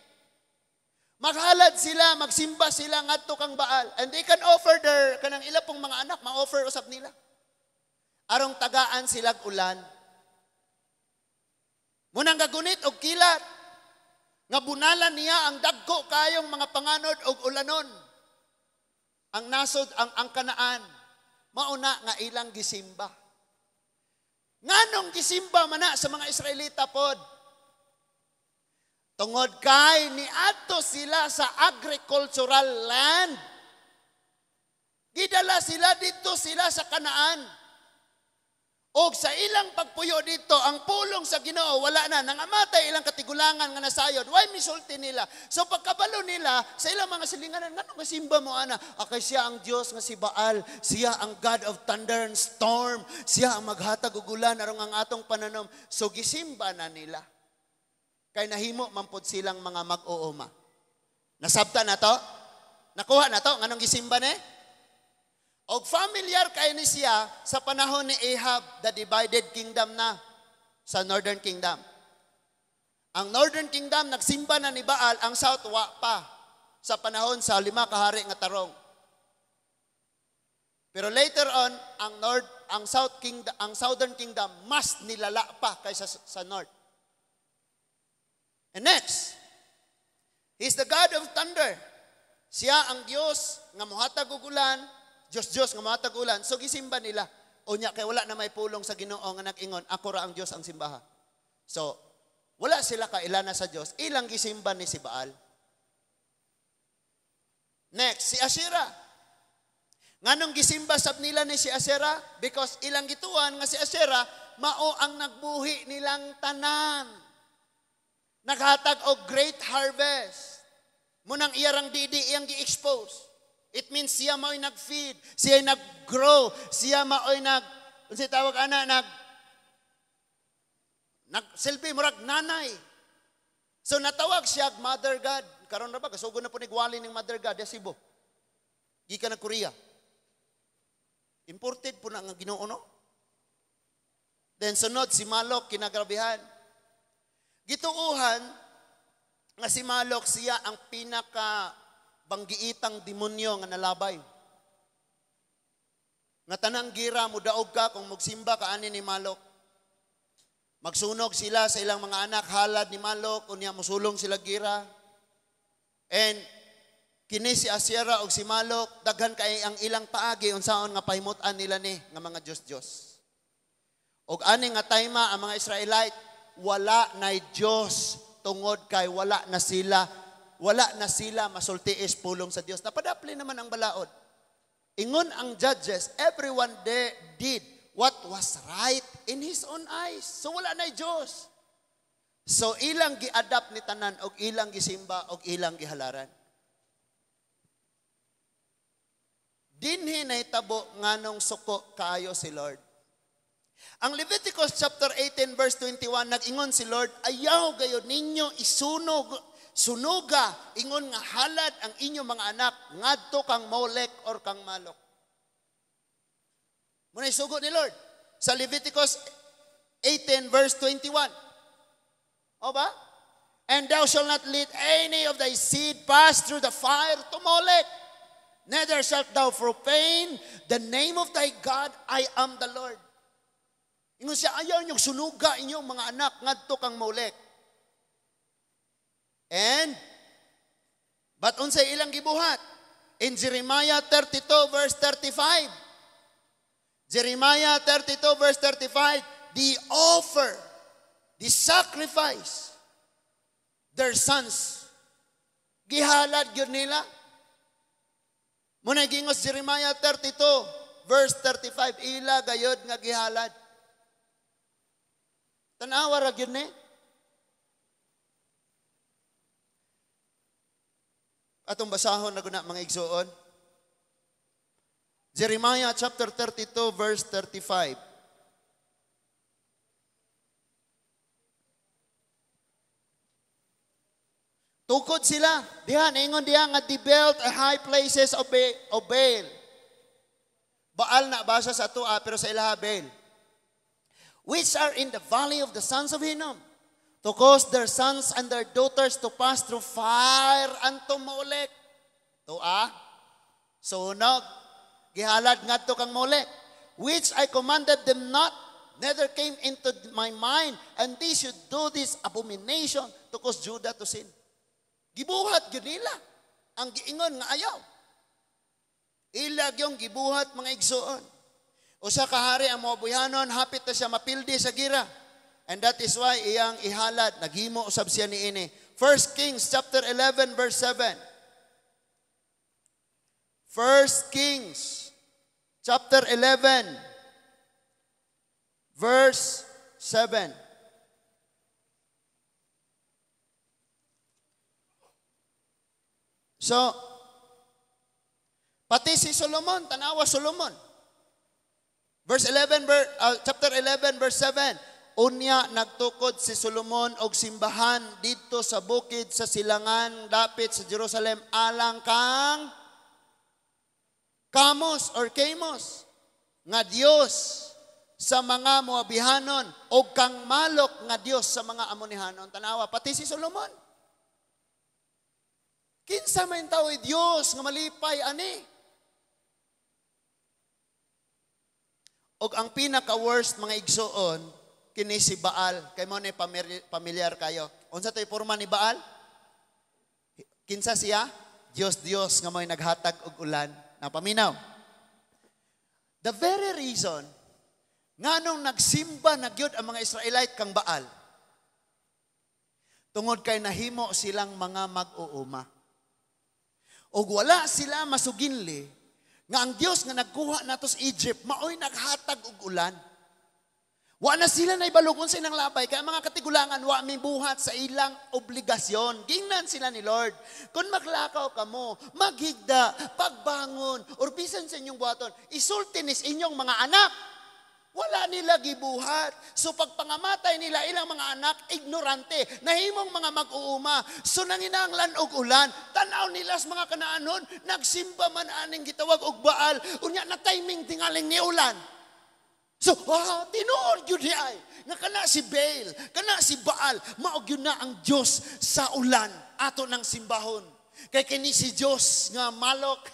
Maghalad sila, magsimba sila ngadto kang Baal. And they can offer their kanang ila pong mga anak, ma-offer usab nila. Arong tagaan silag ulan. Munang gagunit og kilat nga bunalan niya ang dagko kayong mga panganod og ulanon. Ang nasod ang Kanaan, mauna nga ilang gisimba. Nganong gisimba man na sa mga Israelita pod? Tungod kay niadto sila sa agricultural land. Gidala sila dito sila sa Kanaan. Og sa ilang pagpuyo dito, ang pulong sa Ginoo wala na, nangamatay ilang katigulangan nga nasayod. Why misulti nila? So pagkabalo nila sa ilang mga silinganan, ngano nga simba mo ana? Akay siya ang Dios nga si Baal, siya ang God of thunder and storm, siya ang maghatag og ulan aron ang atong pananom. So gisimba na nila. Kay nahimo man pod silang mga mag-uuma. Nasabta na to? Nakuha na to nganong gisimba ni? Og familiar kay ni siya sa panahon ni Ahab, the divided kingdom na sa Northern Kingdom. Ang Northern Kingdom nagsimba na ni Baal, ang South wa pa sa panahon sa 5 kahari nga tarong. Pero later on, ang North, ang South Kingdom, ang Southern Kingdom mas nilala pa kaysa sa North. And next, he's the God of thunder. Siya ang Dios nga mohatag og ulan, Diyos-Diyos nga mohatag og ulan. So gisimba nila. Unya kay wala na may pulong sa Ginoo nga nag-ingon, ako ra ang Dios ang simbaha. So wala sila kailana sa Dios, ilang gisimba ni si Baal. Next, si Asherah. Nganong gisimba sab nila ni si Asherah? Because ilang gituan nga si Asherah mao ang nagbuhi nilang tanan. Naghatag og great harvest. Munang iyarang didi iyang gi-expose. It means siya mao'y nag-feed, siya nag-grow, siya mao'y nag, unsay tawag ana, nag nagsilbi murag nanay. So natawag siya Mother God. Karon ra ba kasugo na po ni gwali ning Mother God ya Cebu. Gikan na Korea. Imported po na nga Ginoo, no? Then sunod si Malok, kinagrabihan. Gituuhan nga si Malok siya ang pinaka banggiitang demonyo nga nalabay. Nga tanang gira mudaog ka kung magsimba ka ani ni Malok. Magsunog sila sa ilang mga anak halad ni Malok, unya musulong sila gira. And kini si Asherah og si Malok, daghan kay ang ilang paagi unsaon nga pahimut-an nila ni nga mga Dios-Dios. Og ani nga tayma ang mga Israelite wala nay Dios tungod kay wala na sila masultiis pulong sa Dios. Napadapli naman ang balaod. Ingon ang judges, everyone they did what was right in his own eyes. So wala na Diyos. So ilang gi-adapt ni tanan og ilang gisimba og ilang gihalaran. Dinhi nahitabo nganong suko kaayo si Lord. Ang Leviticus chapter 18 verse 21, nag-ingon si Lord, ayaw gayod ninyo isunog, sunuga, ingon nga halad ang inyong mga anak ngadto kang Molek or kang Malok. Muna isugo ni Lord sa Leviticus 18 verse 21. O ba? And thou shalt not let any of thy seed pass through the fire to Molech. Neither shalt thou profane the name of thy God, I am the Lord. Ingon siya, ayaw niyong sunuga inyong mga anak ngadto kang Molech. And, but unsay ilang gibuhat? In Jeremiah 32 verse 35. Jeremiah 32 verse 35, the offer, the sacrifice, their sons, gihalad gyud nila. Muna gingos Jeremiah 32 verse 35, ila gayod nga gihalad. Tanawa ra gyud ni. Atong basahon na guna mga igsuon. Jeremiah chapter 32 verse 35. Tukod sila. Diha, naingon diha nga they built a high places of Baal. Baal na basa sa ato, pero sa ilaha Baal. Which are in the valley of the sons of Hinnom, to cause their sons and their daughters to pass through fire unto Molech. Tua, sunog, gihalad ngadto kang Molech, which I commanded them not, neither came into my mind, and they should do this abomination to cause Judah to sin. Gibuhat gyud nila ang giingon nga ayaw. Ila gyung gibuhat mga igsuon. Usa ka hari ang Moabuyanon, hapit na siya mapildi sa gira. And that is why iyang ihalad, naghimo usab siya niini. 1 Kings chapter 11 verse 7. 1 Kings chapter 11 verse 7. So, pati si Solomon, tanawa Solomon. Verse 11, chapter 11, verse 7. Unya nagtukod si Solomon og simbahan didto sa bukid sa silangan dapit sa Jerusalem alang kang Kamos or Kamos nga Dios sa mga Moabihanon og kang Malok nga Dios sa mga Amonihanon. Tanawa pati si Solomon. Kinsa man tawo Dios nga malipay ani? Og ang pinaka worst mga igsuon kini si Baal. Kay mo ni pamilyar kayo. Unsa toy porma ni Baal? Kinsa siya? Dios Dios nga mo'y naghatag og ulan. Napaminaw. The very reason nganong nagsimba na gyud ang mga Israelite kang Baal, tungod kay nahimo silang mga mag-uuma. Og wala sila masuginli nga ang Dios nga nagkuha nato sa Egypt maoy naghatag og ulan. Wa na sila naibalog unsa ilang labay kay ang mga katigulangan wa mibuhat sa ilang obligasyon. Gingnan sila ni Lord. Kung maglakaw kamo, maghigda, pagbangon, or bisan sa inyong buhaton, isulti nis inyong mga anak. Wala nila gibuhat. So pagpangamatay nila ilang mga anak, ignorante, nahimong mga mag-uuma. So nanginahanglan og ulan, tan-aw nila sa mga Kanaanon, nagsimba man aning gitawag og Baal, unya na timing tingaling ni ulan. So, tinuod yun di ay, nga kana si Baal, kana si Baal, maog yun na ang Diyos sa ulan, ato ng simbahon. Kay kini si Diyos nga malok,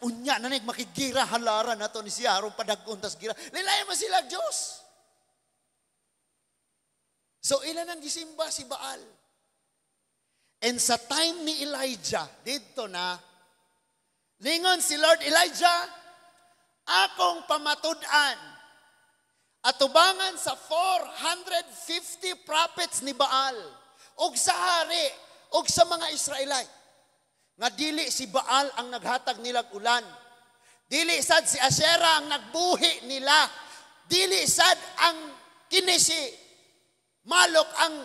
unya na makigira halaran ato ni siya, aron padag-on tas gira. Lilay man sila Diyos. So, ilan ang gisimba si Baal. And sa time ni Elijah, dito na, lingon si Lord Elijah, akong pamatud-an, atubangan sa 450 prophets ni Baal, og sa hari, og sa mga Israelite, nga dili si Baal ang naghatag nilag ulan. Dili sad si Asherah ang nagbuhi nila. Dili sad ang kini si Malok ang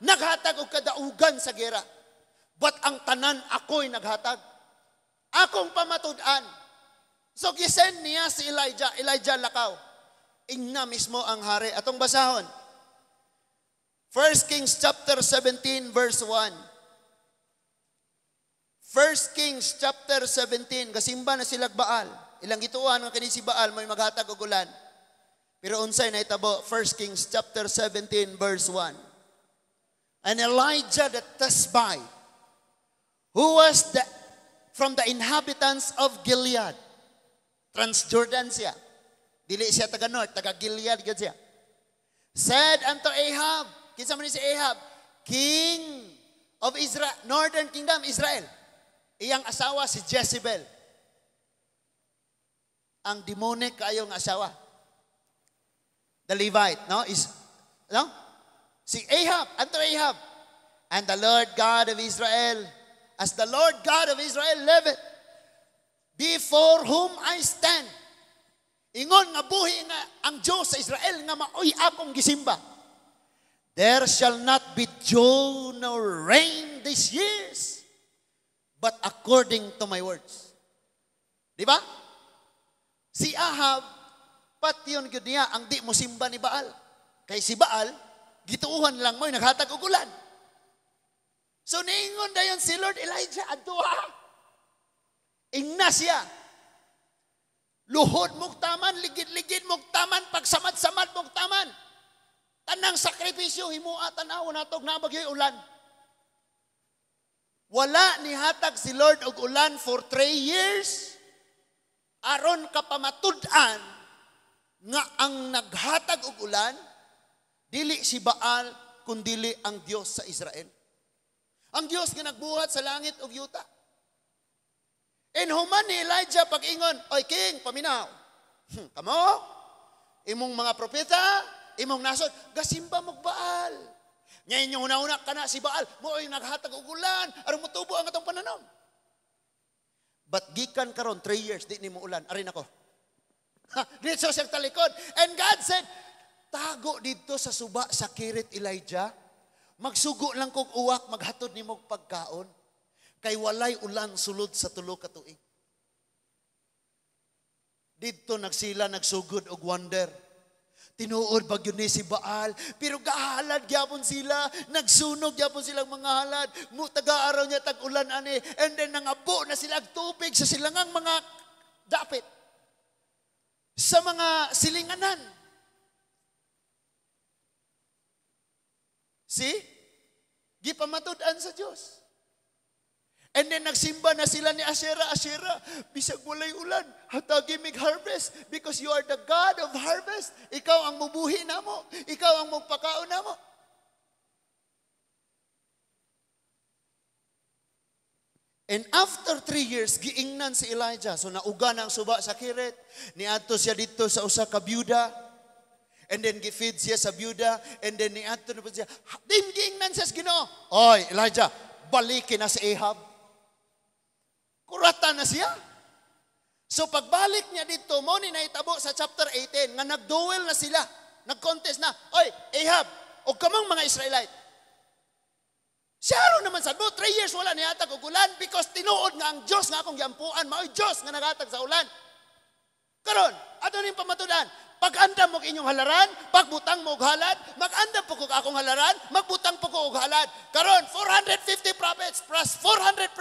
naghatag og kadaugan sa gera. But ang tanan ako'y naghatag. Akong pamatud-an. So gisend niya si Elijah, "Elijah, lakaw." Ingna mismo ang hari. Atong basahon. 1 Kings chapter 17 verse 1. 1 Kings chapter 17, gasimba na sila Baal. Ilang gituan nga kini si Baal may maghatag og ulan. Pero unsay nahitabo? 1 Kings chapter 17 verse 1. And Elijah the Tishbite, who was from the inhabitants of Gilead. Transjordan siya. Dili siya taga North, taga Gilead gyud siya. Said unto Ahab, kinsa man ni si Ahab? King of Israel, Northern Kingdom, Israel. Iyang asawa si Jezebel. Ang demonic kayong asawa. The Levite, no? Is no? Si Ahab, unto Ahab. "And the Lord God of Israel, as the Lord God of Israel liveth, before whom I stand." Ingon nga buhi nga ang Diyos sa Israel nga maoy akong gisimba. "There shall not be dew nor rain these years, but according to my words." Di ba? Si Ahab, patyon gyud niya ang di mo simba ni Baal. Kay si Baal, gituuhan lang mo, naghatag og ulan. So niingon dayon si Lord, "Elijah, adto ha." Ingna siya. "Luhod mong taman, ligid-ligid mong taman, pagsamad-samad mong taman. Tanang sakripisyo, himua, tanaw natog nabagyo'y ulan." Wala ni hatag si Lord og ulan for 3 years. Aron kapamatud-an nga ang naghatag og ulan, dili si Baal, kundili ang Dios sa Israel. Ang Dios nga nagbuhat sa langit ug yuta. And human ni Elijah pag-ingon, "Oy king, paminaw. Kamo, imong mga propeta, imong nasod, gasimba mo Baal. Nya inyong una-una kana si Baal, mo naghatag og ulan, aron motubo ang atong pananom. But gikan karon 3 years di nimo ulan, arin ako." Ha, dito siyang talikod. And God said, "Tago dito sa suba sa Kirit, Elijah. Magsugo lang kog uwak, maghatod nimo og pagkaon. Kay walay ulan sulod sa 3 ka tuig." Dito nagsila nagsugod og wonder. Tinuod ba gyud ni si Baal? Pero gahalad gyapon sila, nagsunog gyapon silang mga halad. Mu taga-araw niya tag-ulan ani, and then nangabo na sila og tubig sa silangang mga dapit. Sa mga silinganan. See? Gipamatud-an sa Dios. And then nagsimba na sila ni Asherah. "Asherah, bisag walay ulan, hatagi mig harvest because you are the God of harvest. Ikaw ang mubuhi namo. Ikaw ang mugpakaon namo." And after 3 years, giingnan si Elijah. So nauga na ang suba sa Kirit. Niadto siya dito sa usa ka byuda. And then gifeed siya sa byuda. And then niadto na po siya. Din giingnan siya sa Ginoo. "Oy, Elijah, balikin na si Ahab. Kurata na siya." So pagbalik niya dito, mo ni nahitabo sa chapter 18, nga nagduel na sila. Nag-contest na. "Oy, Ahab, o kamang mga Israelite. Siya naman sa mo, 3 years wala nihatag og ulan because tinuod nga ang Diyos nga akong giampuan, mao'y Diyos nga naghatag sa ulan. Karon, ato ning pamatudan. Pag-andam mo inyong halaran, pagbutang mo og halad, mag-andam po ko akong halaran, magbutang po ko og halad. Karon, 450 prophets plus 400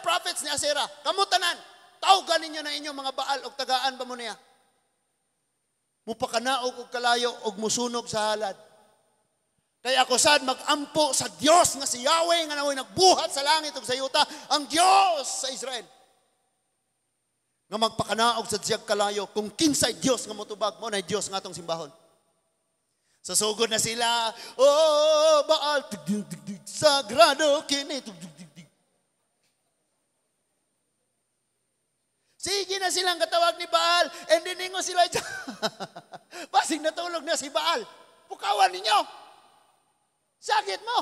prophets ni Asera. Kamo tanan, tawgan ninyo na inyong mga Baal og tagaan pa mo niya. Mupakanaog og kalayo og musunog sa halad. Kaya ako sad magampo sa Dios nga si Yahweh nga naoy nagbuhat sa langit ug sa yuta, ang Dios sa Israel. Nga magpakanaog sa siyag kalayo kung kinsay Dios nga motubag mo na Dios nga atong simbahon." Sa sugod na sila, "Oh, Baal, tig, tig, tig, tig, sagrado kini. Tig, tig, tig, tig." Sige na silang katawag ni Baal, and then ingon sila, "Basig natulog na si Baal. Pukawan ninyo. Sakit mo."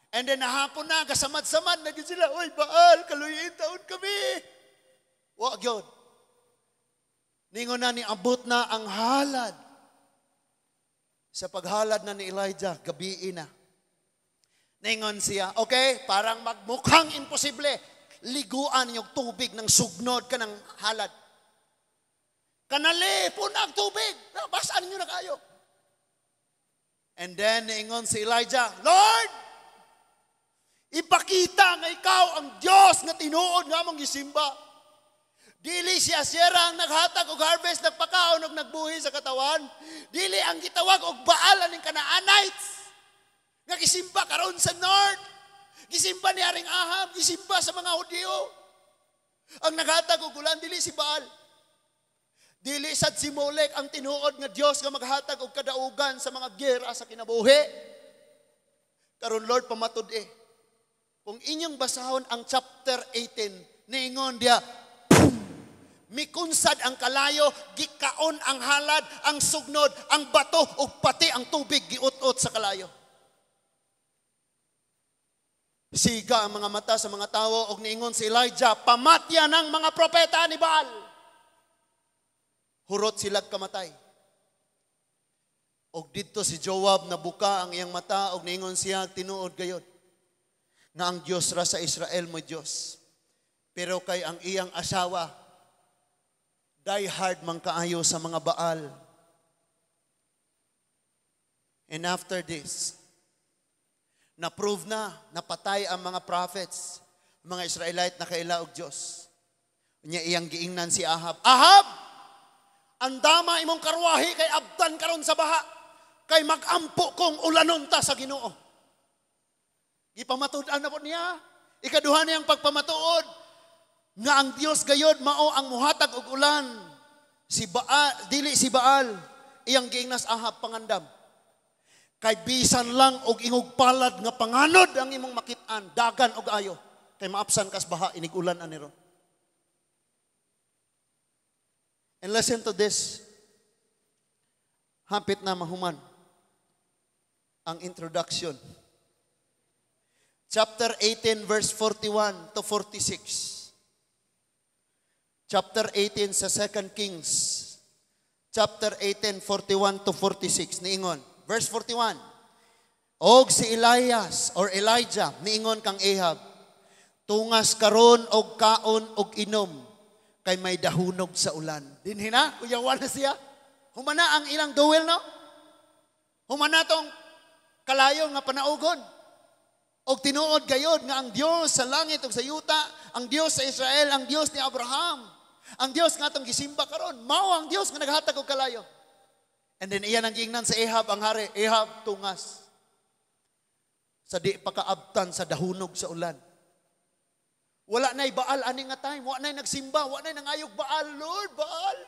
And then nahapon na, kasamad-samad na gyud sila, "Oy, Baal, kaluyin taon kami." Wa gyud. Ningon na, niabot na ang halad. Sa paghalad na ni Elijah, gabii na. Ningon siya, "Okay, parang magmukhang imposible. Liguan yung tubig ng sugnod ka ng halad. Kanali, punag tubig. Basaan niyo na kayo." And then, niingon si Elijah, "Lord, ipakita nga ikaw ang Diyos nga tinuod nga among gisimba. Dili si Asera ang naghatag og harvest, nagpakaon og nagbuhi sa katawan. Dili ang gitawag og Baal aning Canaanites nga gisimba karon sa north. Gisimba ni Haring Ahab, gisimba sa mga Hudyo. Ang naghatag og ulan dili si Baal. Dili sad si Molek ang tinuod nga Dios nga maghatag og kadaugan sa mga giyera sa kinabuhi. Karon, Lord, pamatud eh." Kung inyong basahon ang chapter 18, niingon diya, boom! Mikunsad ang kalayo, gikaon ang halad, ang sugnod, ang bato, ug pati ang tubig giut-ut sa kalayo. Siga ang mga mata sa mga tawo og niingon si Elijah, "Pamatya ng mga propeta ni Baal." Hurot sila kamatay. Og didto si Joab, nabuka ang iyang mata og niingon siya, "Tinuod gayod nga ang Dios ra sa Israel mo Dios." Pero kay ang iyang asawa die hard man kaayo sa mga Baal. And after this, na-prove na, napatay ang mga prophets, mga Israelite na kaila og Dios. Nya iyang giingnan si Ahab, "Ahab, andama imong karwahe kay abtan karon sa baha, kay magampo kong ulanon ta sa Ginoo." Gipamatud-an na po niya. Ikaduha niyang pagpamatuod nga ang Dios gayod mao ang muhatag og ulan. Si Baal, dili si Baal. Iyang giingnas Ahab, "Pangandam. Kay bisan lang og ingog palad nga panganod ang imong makit-an, dagan og ayo. Kay maapsan kas baha inig ulan ani ron." And listen to this. Hapit na mahuman ang introduction. Chapter 18 verse 41 to 46. Chapter 18 sa 2 Kings. Chapter 18, 41 to 46. Niingon. Verse 41. Og si Elias or Elijah niingon kang Ahab, "Tungas karon og kaon og inom kay may dahunog sa ulan." Dinhi na, kuyawan na siya. Humana ang ilang duel, no? Humana tong kalayo nga panaugon. Og tinuod gayod nga ang Dios sa langit ug sa yuta, ang Dios sa Israel, ang Dios ni Abraham, ang Dios nga atong gisimba karon, mao ang Dios nga naghatag og kalayo. And then iyan ang giingnan sa Ahab ang hari, "Ahab, tungas. Sa di pakaabtan sa dahunog sa ulan." Wala na'y Baal ani nga time, wa na'y nagsimba, wa na'y nangayog Baal, "Lord, Baal.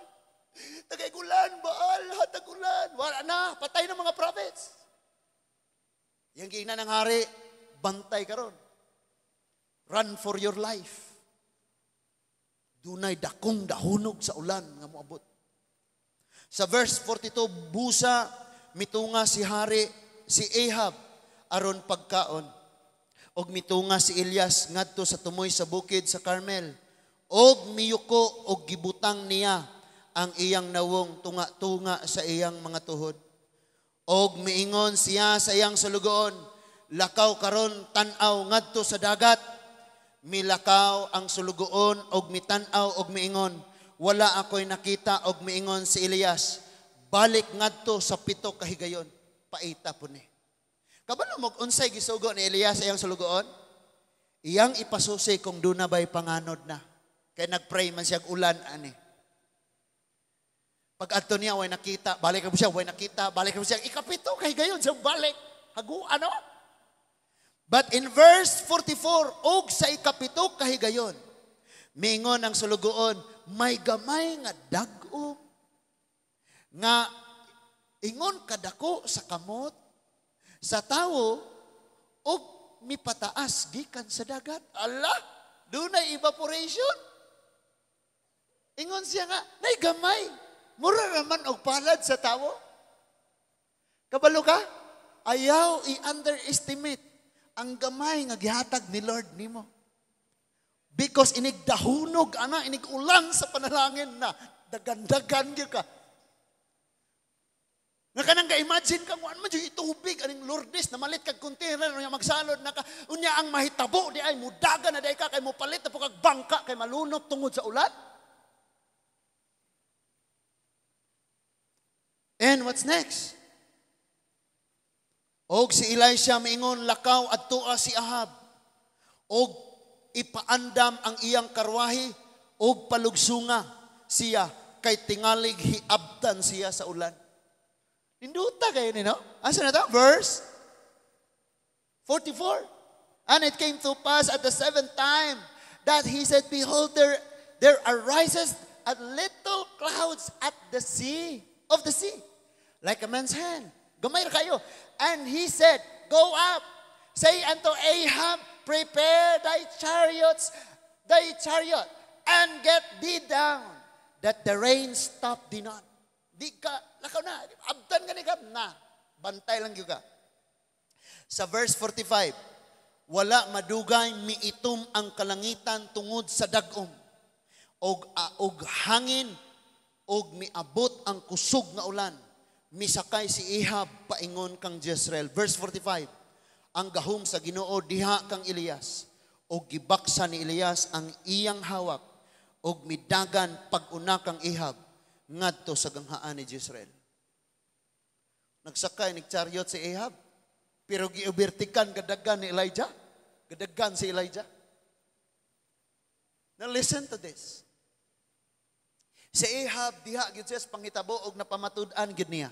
Tagay ulan, Baal, hatag ulan." Wala na, patay na mga prophets. Yang giingnan ng hari, "Bantay karon. Run for your life. Dunay dakong dahunog sa ulan nga moabot." Sa verse 42, busa mitunga si hari si Ahab aron pagkaon. Og mitunga si Elias ngadto sa tumoy sa bukid sa Carmel. Og miyuko og gibutang niya ang iyang nawong tunga-tunga sa iyang mga tuhod. Og miingon siya sa iyang sulugoon, "Lakaw karon tan-aw ngadto sa dagat." Milakaw ang sulugoon og mitan-aw og miingon, "Wala ako'y nakita." Og miingon si Elias, "Balik ngadto sa 7 ka higayon." Paita po ni. Kabalo mo unsay gisugo ni Elias sa iyang sulugoon? Iyang ipasusi kung duna ba'y panganod na. Kay nagpray man siya ulan ani. Pag adto niya, way nakita, balik mo siya, way nakita, balik mo siya, 7 kay gayon siya balik. Hagu, ano? But in verse 44, og sa 7 kahigayon, mingon ang sulugoon, "May gamay nga dag-om, nga ingon kadako sa kamot, sa tawo, og mipataas gikan sa dagat." Allah, dunay evaporation. Ingon siya nga, nay gamay, mura raman og palad sa tawo. Kabalo ka? Ayaw i-underestimate ang gamay nga gihatag ni Lord nimo. Because inig dahunog, ana, inig ulan sa panalangin na, Dagan-dagan gyud ka. Nga kanang ga-imagine ka, kuan man jud tubig aning Lourdes, namalit kag container, unya magsalod na ka, unya ang mahitabo di ay mudagan na di ka kay mopalit na po kag bangka kay malunok tungod sa ulan. And what's next? Og si Elisha miingon, lakaw adtoa si Ahab. Og ipaandam ang iyang karwahe og palugsunga siya kay tingalig hiabtan siya sa ulan. Ninduta kayo ni, no? Asa na to? Verse 44. And it came to pass at the seventh time that he said, behold, there arises a little clouds at the sea, of the sea, like a man's hand. Gamay ra kayo. And he said, go up, say unto Ahab, prepare thy chariots, thy chariot, and get thee down, that the rain stop thee not. Di ka, lakaw na, abtan ka ni ka, na, bantay lang gyud ka. Sa verse 45, wala madugay miitom ang kalangitan tungod sa dag-om, og hangin, og miabot ang kusog nga ulan. Misakay si Ahab paingon kang Jezreel. Verse 45, ang gahom sa Ginoo diha kang Elias, og gibaksa ni Elias ang iyang hawak, og midagan pag-una kang Ahab ngadto sa ganghaan ni Jezreel. Nagsakay ni chariot si Ahab, pero giubertikan gadagan ni Elijah. Gadagan si Elijah. Now listen to this. Si Ahab diha gyud siya sa panghitabo og napamatud-an gyud niya.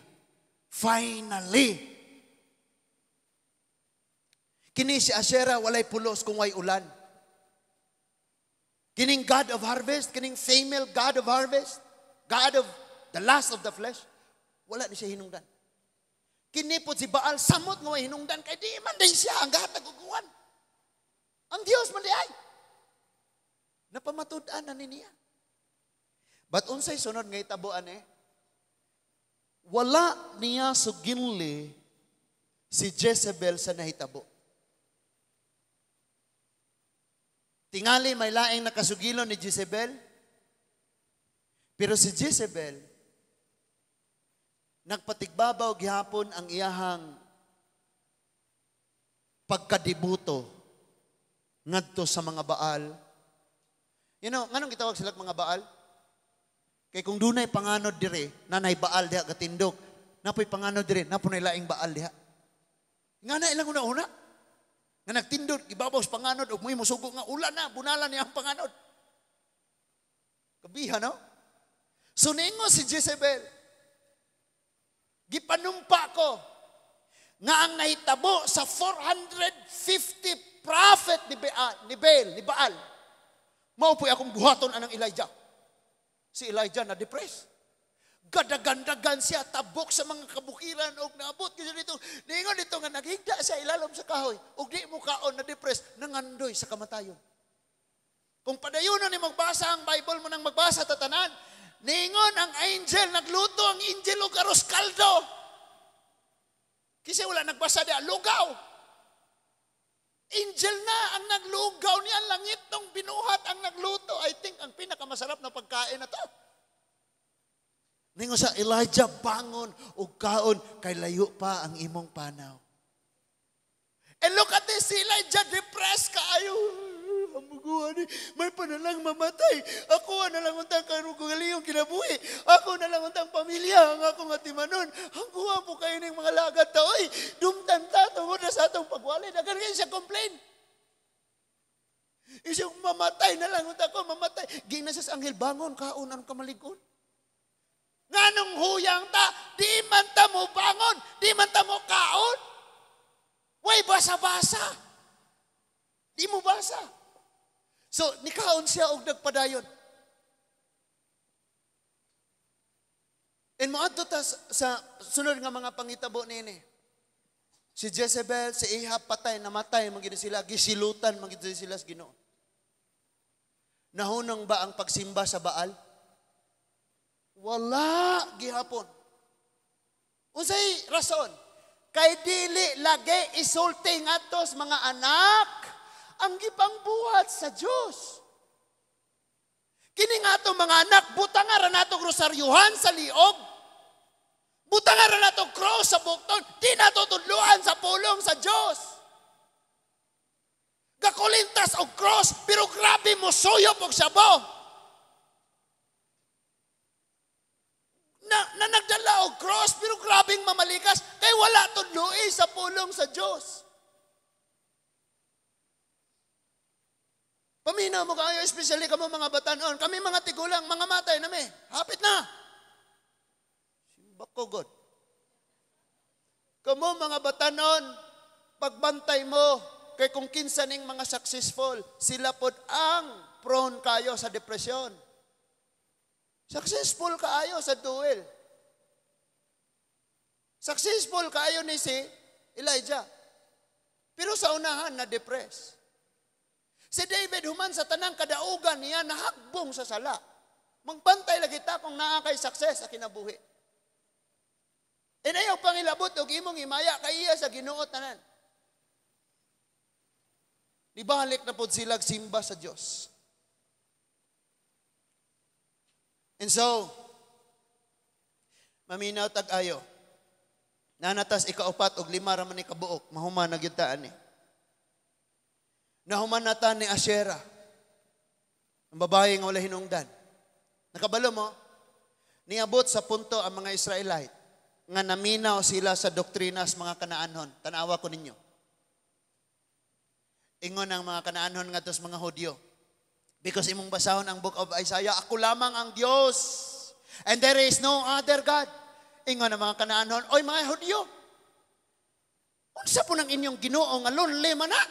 Finally, kini si Asherah walay pulos kung way ulan. Kining God of harvest, kining female God of harvest, God of the lust of the flesh, wala ni siya hinungdan. Kini pod si Baal, samot nga way hinungdan, kay di man day siya ang gahatag og uwan. Ang Dios man di ay. Napamatud-an na ni niya. But unsay sunod nga itabuan eh? Wala niya suginli si Jezebel sa nahitabo. Tingali may laing nakasugilon ni Jezebel. Pero si Jezebel, nagpatigbabaw gihapon ang iyahang pagkadibuto ngadto sa mga Baal. You know, nganong gitawag sila mga Baal? Kay kung dunay panganod dire, nanay Baal diha katindog. Napoy panganod dire, napoy laing Baal diha. Nga na ilang una-una. Nga nagtindog, ibabaw sa panganod, ug mo'y musugo nga ulan na, bunalan niya ang panganod. Kabiha, no? So ningo si Jezebel, gipanumpa ko nga ang nahitabo sa 450 prophet ni Baal, ni Baal. Mao po'y akong buhaton anang Elijah. Si Elijah na depressed. Gadagandagan siya, tabok sa mga kabukiran og naabot kasi dito. Ningon dito nga naghigda siya ilalom sa kahoy og di mo kaon na depressed, nangandoy sa kamatayon. Kung padayon ni magbasa ang Bible mo nang magbasa tatanan, ningon ang angel, nagluto ang angel og aros kaldo. Kasi wala nagbasa diya, lugaw. Angel na ang naglugaw niya, langit nung binuhat ang nagluto. I think ang pinakamasarap na pagkain na to. Ningon sa Elijah, bangon og kaon kay layo pa ang imong panaw. And look at this, si Elijah depressed kaayo. Hamuguan ni, may panalang mamatay. Ako na lang untang karugaliyong kinabuhi. Ako na lang untang pamilya ang akong atimanon. Hangguan po kayo ng mga lagat ta. Oy, dumtan ta tungod na sa atong pagwali. Dagan kayo siya complain. Isang mamatay na lang untang ko, mamatay. Ging na siya sa anghel, bangon, kaon, anong kamaligon? Nganong huyang ta, di man ta mo bangon, di man ta mo kaon. Way basa-basa. Di mo basa. So, nikaon siya og nagpadayon. And moadto ta sa sunod nga mga pangitabo niini. Si Jezebel, si Ahab patay, namatay man gid sila, gisilutan man gid sila sa Ginoo. Nahunong ba ang pagsimba sa Baal? Wala gihapon. Unsay rason? Kay dili lagi isulti ngadto sa mga anak ang gipangbuhat sa Dios. Kini nga atong mga anak, butang ra nato rosaryuhan sa liog. Butang ra nato cross sa bukton. Di nato tudluan sa pulong sa Dios. Gakulintas og cross, pero grabe mo suyop og sabo. Na nagdala og cross, pero grabeng mamalikas, kay wala tudloi sa pulong sa Dios. Paminaw mo kayo, especially kamo mga batanon, kami mga tigulang, mga matay nami, hapit na. Simbako God. Kamo mga batanon, pagbantay mo, kay kung kinsa ning mga successful, sila pod ang prone kayo sa depression. Successful kaayo sa duel. Successful kaayo ni si Elijah. Pero sa unahan, na-depress. Si David, human sa tanang kadaugan niya, nahagbong sa sala. Magbantay lagi ta kung naa kay success sa kinabuhi. Inayaw pangilabot og imong himaya kay iya sa Ginoo tanan. Nibalik na pod sila simba sa Dios. And so, maminaw tag-ayo. Nanatas ikaupat og lima ra man ni kabuok, mahuman na gyud ta ani. Nahuman na ta ni Asherah, ang babae nga wala hinungdan. Nakabalo mo, niabot sa punto ang mga Israelite nga naminaw sila sa doktrinas mga Kanaanhon. Tanawa ko ninyo. Ingon ang mga Kanaanhon ngadto sa mga Hudyo. Because imong basahon ang book of Isaiah, ako lamang ang Dios and there is no other God. Ingon ang mga Kanaanhon, oy mga Hudyo, unsa po nang inyong Ginoo nga lonely man na?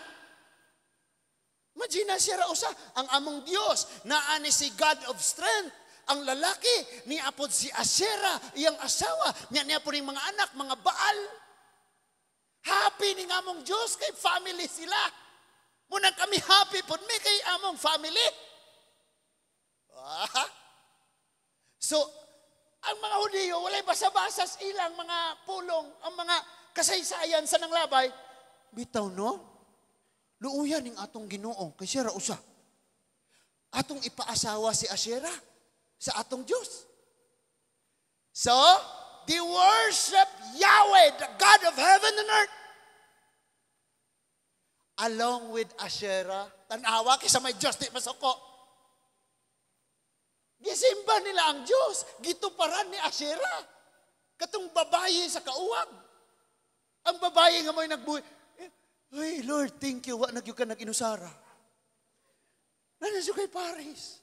Imagine siya ra usa, ang among Dios, naa ni si God of strength. Ang lalaki, niapod si Asherah, iyang asawa, niya niapod ning mga anak, mga Baal. Happy ning among Dios kay family sila. Muna kami happy pod mi kay among family. Ah. So, ang mga Hudiyo, walay basa-basa sa ilang mga pulong, ang mga kasaysayan sa nanglabay. Bitaw, no? Luuyan ning atong Ginoo kay siya ra usa. Atong ipaasawa si Asherah sa atong Dios. So, they worship Yahweh, the God of heaven and earth, along with Asherah. Tanawa kaysa may Diyos di masuko. Gisimba nila ang Diyos. Gituparan ni Asherah. Katong babaye sa kauwag. Ang babaye nga mo'y nagbuhi. Ay, Lord, thank you. Wa nagyud ka nag-inusara. Nana siya kay Paris.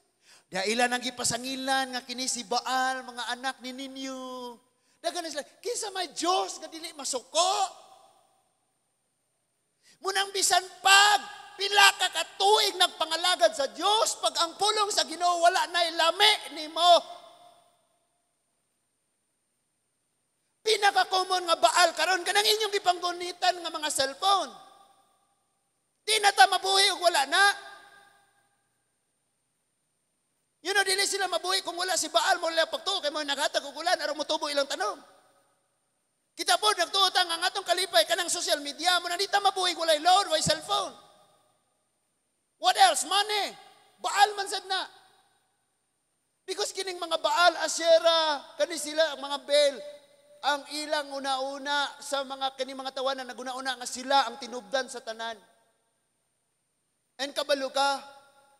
Dailan ang gipasangilan nga kini si Baal, mga anak ni ninyo. Dagan na sila, kinsa may Diyos nga dili masuko. Munang bisan pag pila ka katuig nagpangalagad sa Dios, pag ang pulong sa Ginoo wala nay lami nimo. Pinaka-common nga Baal karon kanang inyong gipanggunitan nga mga cellphone. Di na ta mabuhi og wala na. You know, dili sila mabuhi kung wala si Baal mo lang pagtuo kay mo naghatag og ulan aron motubo ilang tanom. Kita po, nagtuo ta nga ang atong kalipay kanang social media mo na di ta mabuhi walay load, walay cellphone. What else? Money. Baal man sad na. Because kining mga Baal, Asherah, kani sila ang mga Baal, ang ilang una-una sa mga kini mga tawanan naguna-una nga sila ang tinubdan sa tanan. And kabalo ka,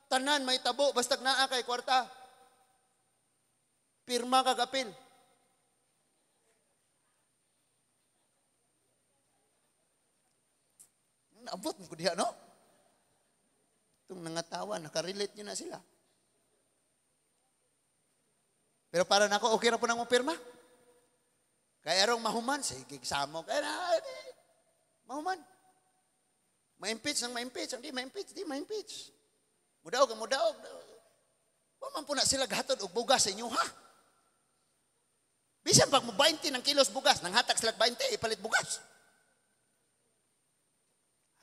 tanan may tabo bastag naa kay kwarta. Pirma ka kapil. Naabot mo ko diha, no? Itong nangatawa, nakarelate nyo na sila. Pero para nako, okay ra po nang mo pirma. Kaya erong mahuman, sige, samo. Kaya na, mahuman. Ma-impeach ang ma-impeach, ang di ma-impeach, di ma-impeach. Mudaog ang mudaog. Wa man po na sila gahatod og bugas sa inyo, ha? Bisan pag mo 20 ng kilos bugas, nanghatag sila 20, ipalit bugas.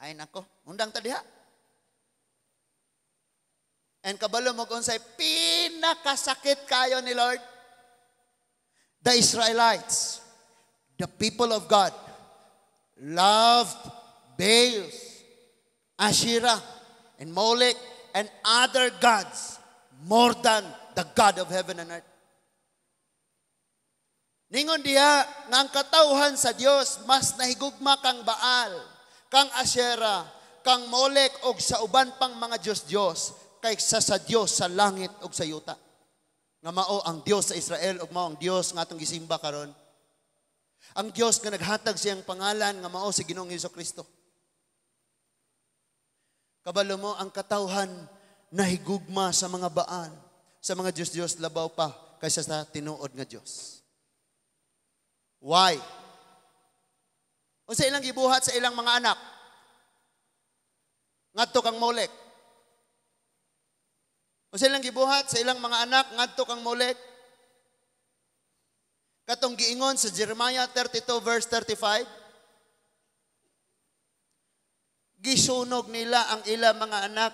Ay nako, undang ta diha. And kabalo mo kung unsay pinakasakit kayo ni Lord. The Israelites, the people of God, loved Baals, Asherah, and Molech, and other gods more than the God of heaven and earth. Ningon diha nga ang katawhan sa Dios mas nahigugma kang Baal, kang Asherah, kang Molek og sa uban pang mga Dios-Dios kaysa sa Dios sa langit ug sa yuta. Nga mao ang Dios sa Israel ug mao ang Dios nga atong gisimba karon. Ang Dios nga naghatag siyang pangalan nga mao si Ginoong Kristo. Kabalo mo, ang katawhan nahigugma sa mga Baal, sa mga Diyos-Diyos, labaw pa kaysa sa tinuod nga Diyos. Why? Unsa ilang gibuhat sa ilang mga anak ngadto kang Molek? Unsa ilang gibuhat sa ilang mga anak ngadto kang Molek? Katong giingon sa Jeremiah 32 verse 35, gisunog nila ang ilang mga anak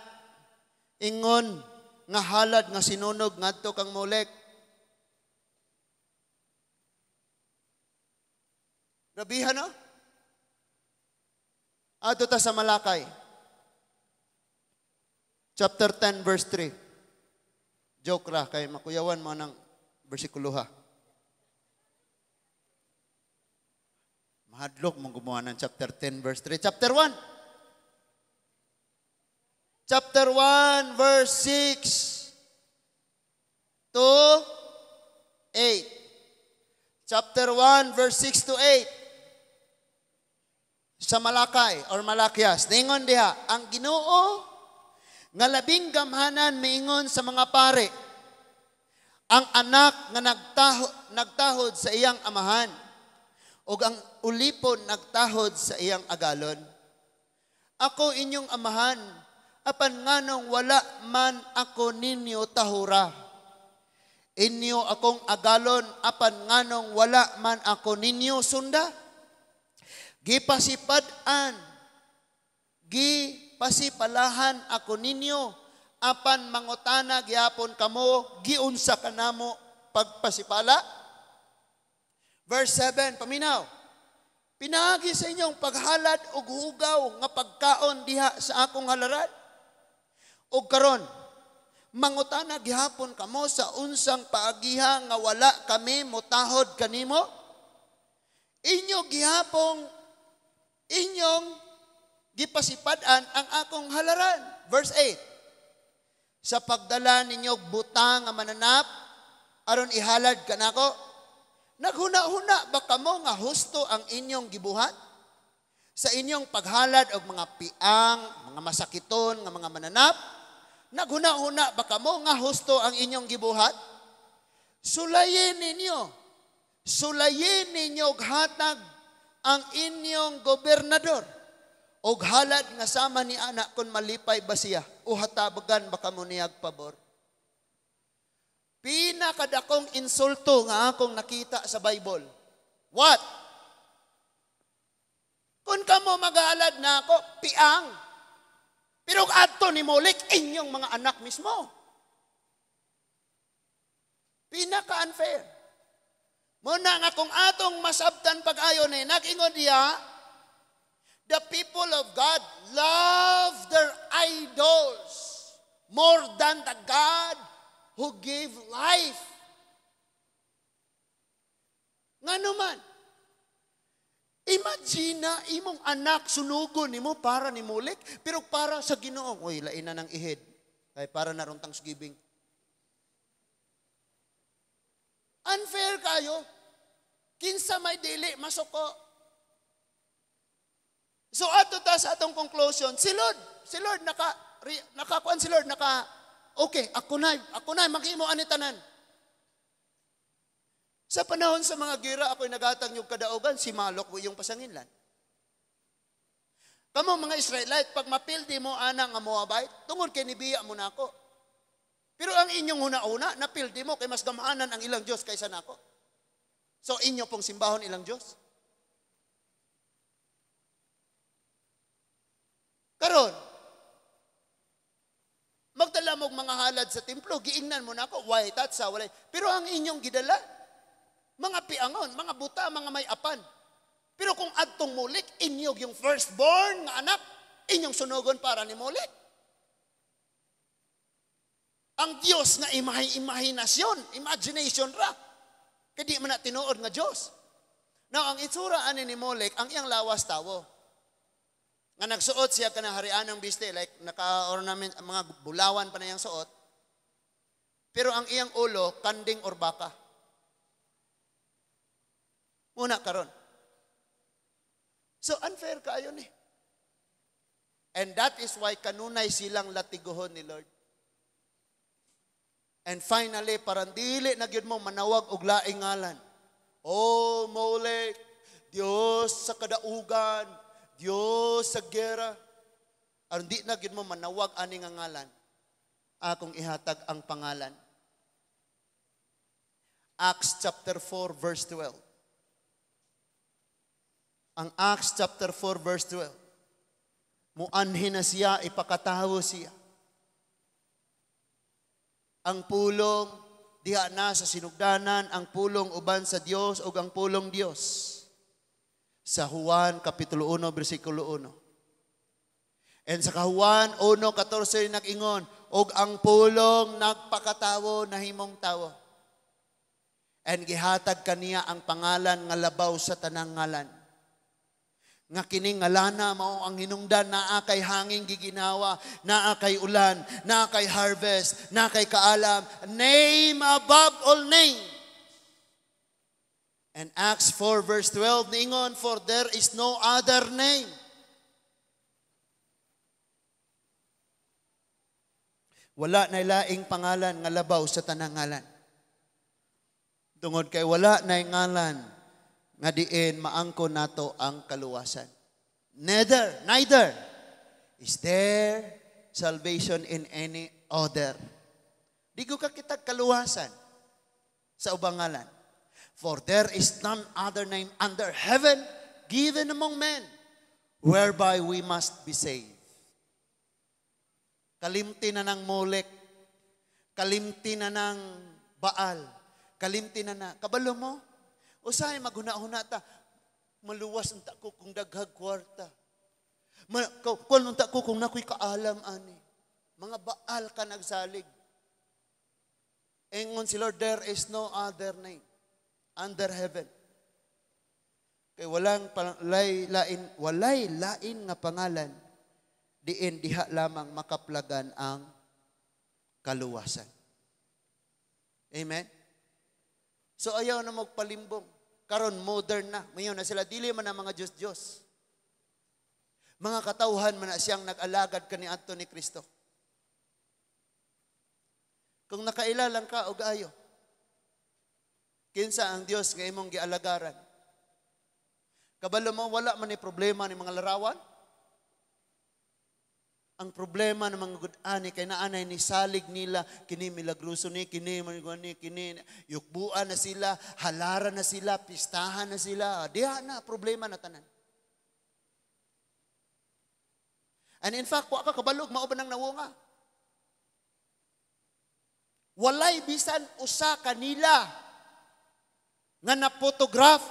ingon nga halad nga sinunog ngadto kang Molek. Grabihan, no? Adto ta sa Malakay. Chapter 10 verse 3. Joke ra kay makuyawan mo ng bersikulo ha. Mahadlok mong gumawa ng chapter 10 verse 3. Chapter 1. Chapter 1 verse 6 to 8. Chapter 1 verse 6 to 8. Sa Malakay or Malakias, ningon diha, ang Ginoo nga labing gamhanan miingon sa mga pare, ang anak nga nagtahod sa iyang amahan, ug ang ulipon nagtahod sa iyang agalon. Ako inyong amahan, apan nganong wala man ako ninyo tahura? Inyo akong agalon, apan nganong wala man ako ninyo sunda? Gipasipad-an, gipasipalahan ako ninyo, apan mangutana gyapon kamo, giunsa kanamo pagpasipala? Verse 7, paminaw. Pinaagi sa inyong paghalad og hugaw nga pagkaon diha sa akong halaran. Og karon, mangutana gihapon kamo sa unsang paagiha nga wala kami motahod kanimo? Inyo gihapong inyong gipasipad-an ang akong halaran. Verse 8. Sa pagdala ninyo butang nga mananap aron ihalad kanako, naghuna-huna ba kamo nga husto ang inyong gibuhat? Sa inyong paghalad og mga piang, mga masakiton nga mga mananap, naghuna-huna ba kamo nga husto ang inyong gibuhat? Sulayin ninyo og hatag ang inyong gobernador og halad nga sama ni anak kun malipay ba siya o hatabagan ba kamo niyag pabor. Pinakadakong insulto nga akong nakita sa Bible. What? Kung kamo maghalad na ako, piang. Pero adto ni Molek, inyong mga anak mismo. Pinaka-unfair. Muna nga kung atong masabtan pag-ayon eh, nag-ingon diya, the people of God love their idols more than the God who gave life. Ngano man, imagine na imong anak sunugon nimo para ni Molek, pero para sa Ginoo, oy, lain na ng ihid. Kay para na ron Thanksgiving. Unfair kayo. Kinsa may dili masuko. So ato ta sa atong conclusion, si Lord nakakuan si Lord naka okay, ako na maghimo ani tanan. Sa panahon sa mga gira, ako'y nagatag yung kadaogan, si Malok mo yung pasanginlan. Kamo mga Israelite, pag mapildi mo ana nga Moabite, tungod kay nibiya mo na ako. Pero ang inyong huna-una, napildi mo kay mas gamhanan ang ilang Diyos kaysa nako. So inyo pong simbahon ilang Diyos. Karon, magdala mo mga halad sa templo, giingnan mo na ako, why tatsa, walay. Pero ang inyong gidala, mga piangon, mga buta, mga may apan. Pero kung adtong Molek, inyog yung firstborn nga anak, inyong sunugon para ni Molek. Ang Dios nga imahinasyon, imagination ra. Kay di man na tinuod nga Dios. Now, ang itsura ani ni Molech, ang iyang lawas tawo. Nga nagsuot siya kanang harianong biste, like naka-ornament, mga bulawan pa na iyang suot. Pero ang iyang ulo, kanding or baka. Muna karon. So unfair kaayo ni. And that is why kanunay silang latiguhon ni Lord. And finally, parang dili na gyud mo manawag og laing ngalan. Oh, Molech, Dios sa kadaugan, Dios sa gera. Aron di na gyud mo manawag ani nga ngalan. Akong ihatag ang pangalan. Acts chapter 4 verse 12. Ang Acts chapter 4 verse 12. Muanhi na siya, ipakatawo siya. Ang pulong diha na sa sinugdanan, ang pulong uban sa Dios ug ang pulong Dios. Sa Juan kapitulo 1 bersikulo 1. And sa Juan 1:14 nag-ingon, og ang pulong nagpakatawo nahimong tawo. And gihatag kaniya ang pangalan nga labaw sa tanang ngalan. Nga kining ngalana mao ang hinungdan, naa kay hangin giginawa, naa kay ulan, naa kay harvest, naa kay kaalam, name above all names. And Acts 4 verse 12 niingon, for there is no other name. Wala na laing pangalan nga labaw sa tanang ngalan. Tungod kay wala na ngalan nga diin maangko nato ang kaluwasan. Neither is there salvation in any other. Di ko ka kita kaluwasan sa ubang ngalan. For there is none other name under heaven given among men whereby we must be saved. Kalimti na ng Molek, kalimti na ng Baal, kalimti na na. Kabalo mo? Usahay maghuna-huna ta, maluwas unta ko kung daghag kwarta. Kuwan unta ko kung nakoy kaalam ani. Mga Baal ka nagsalig. Ingon si Lord, there is no other name under heaven. Kay walang lain, walay lain nga pangalan diin diha lamang makaplagan ang kaluwasan. Amen? So ayaw na magpalimbong. Karon modern na. Mayon na sila, dili man ang mga Diyos-Diyos. Mga katawhan man na siyang nag-alagad kaniadto ni Kristo. Kung nakaila lang ka og ayo, kinsa ang Dios nga imong gialagaran? Kabalo mo, wala man ni problema ni mga larawan. Ang problema ng mga gud-ani kay naanay ni salig nila kini milagroso ni kini ni kini yukbuan na sila, halaran na sila, pistahan na sila. Diha na problema na tanan. And in fact, wa ka kabalog mao ba nang nawonga? Walay bisan usa kanila nga na photograph,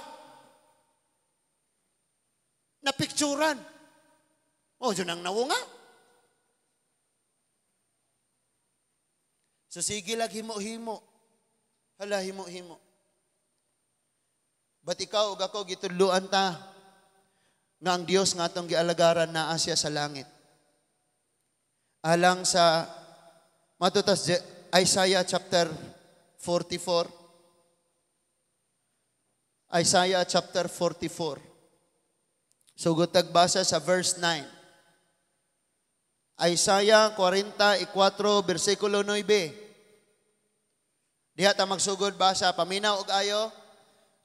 na picturan. O, yun ang nawonga. So sige lang himo-himo. Hala, himo-himo. But ikaw ug ako gitudloan ta nga ang Dios nga atong gialagaran naa siya sa langit. Alang sa matutas Isaiah chapter 44. Isaiah chapter 44. Sugod tagbasa sa verse 9. Isaiah 44, versikulo 9. Diha ta magsugod basa, paminaw og ayo.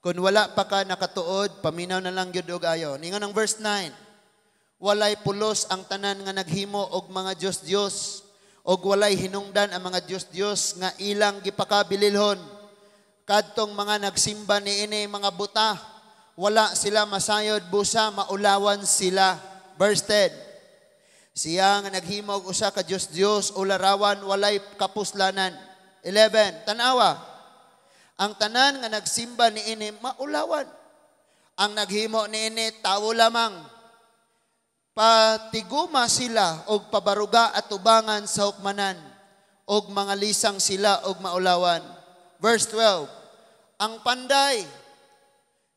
Kung wala pa ka nakatuod, paminaw na lang gyud og ayo. Ningon ang verse 9. Walay pulos ang tanan nga naghimo og mga Dios-Dios, og walay hinungdan ang mga Dios-Dios nga ilang gipakabililhon. Kadtong mga nagsimba niini mga buta, wala sila masayod busa, maulawan sila. Verse 10. Siya nga naghimo og usa ka Dios-Dios o larawan, walay kapuslanan. 11. Tanawa. Ang tanan nga nagsimba niini maulawan. Ang naghimo niini tawo lamang. Patiguma sila og pabaruga at tubangan sa hukmanan. og mga lisang sila og maulawan. Verse 12, ang panday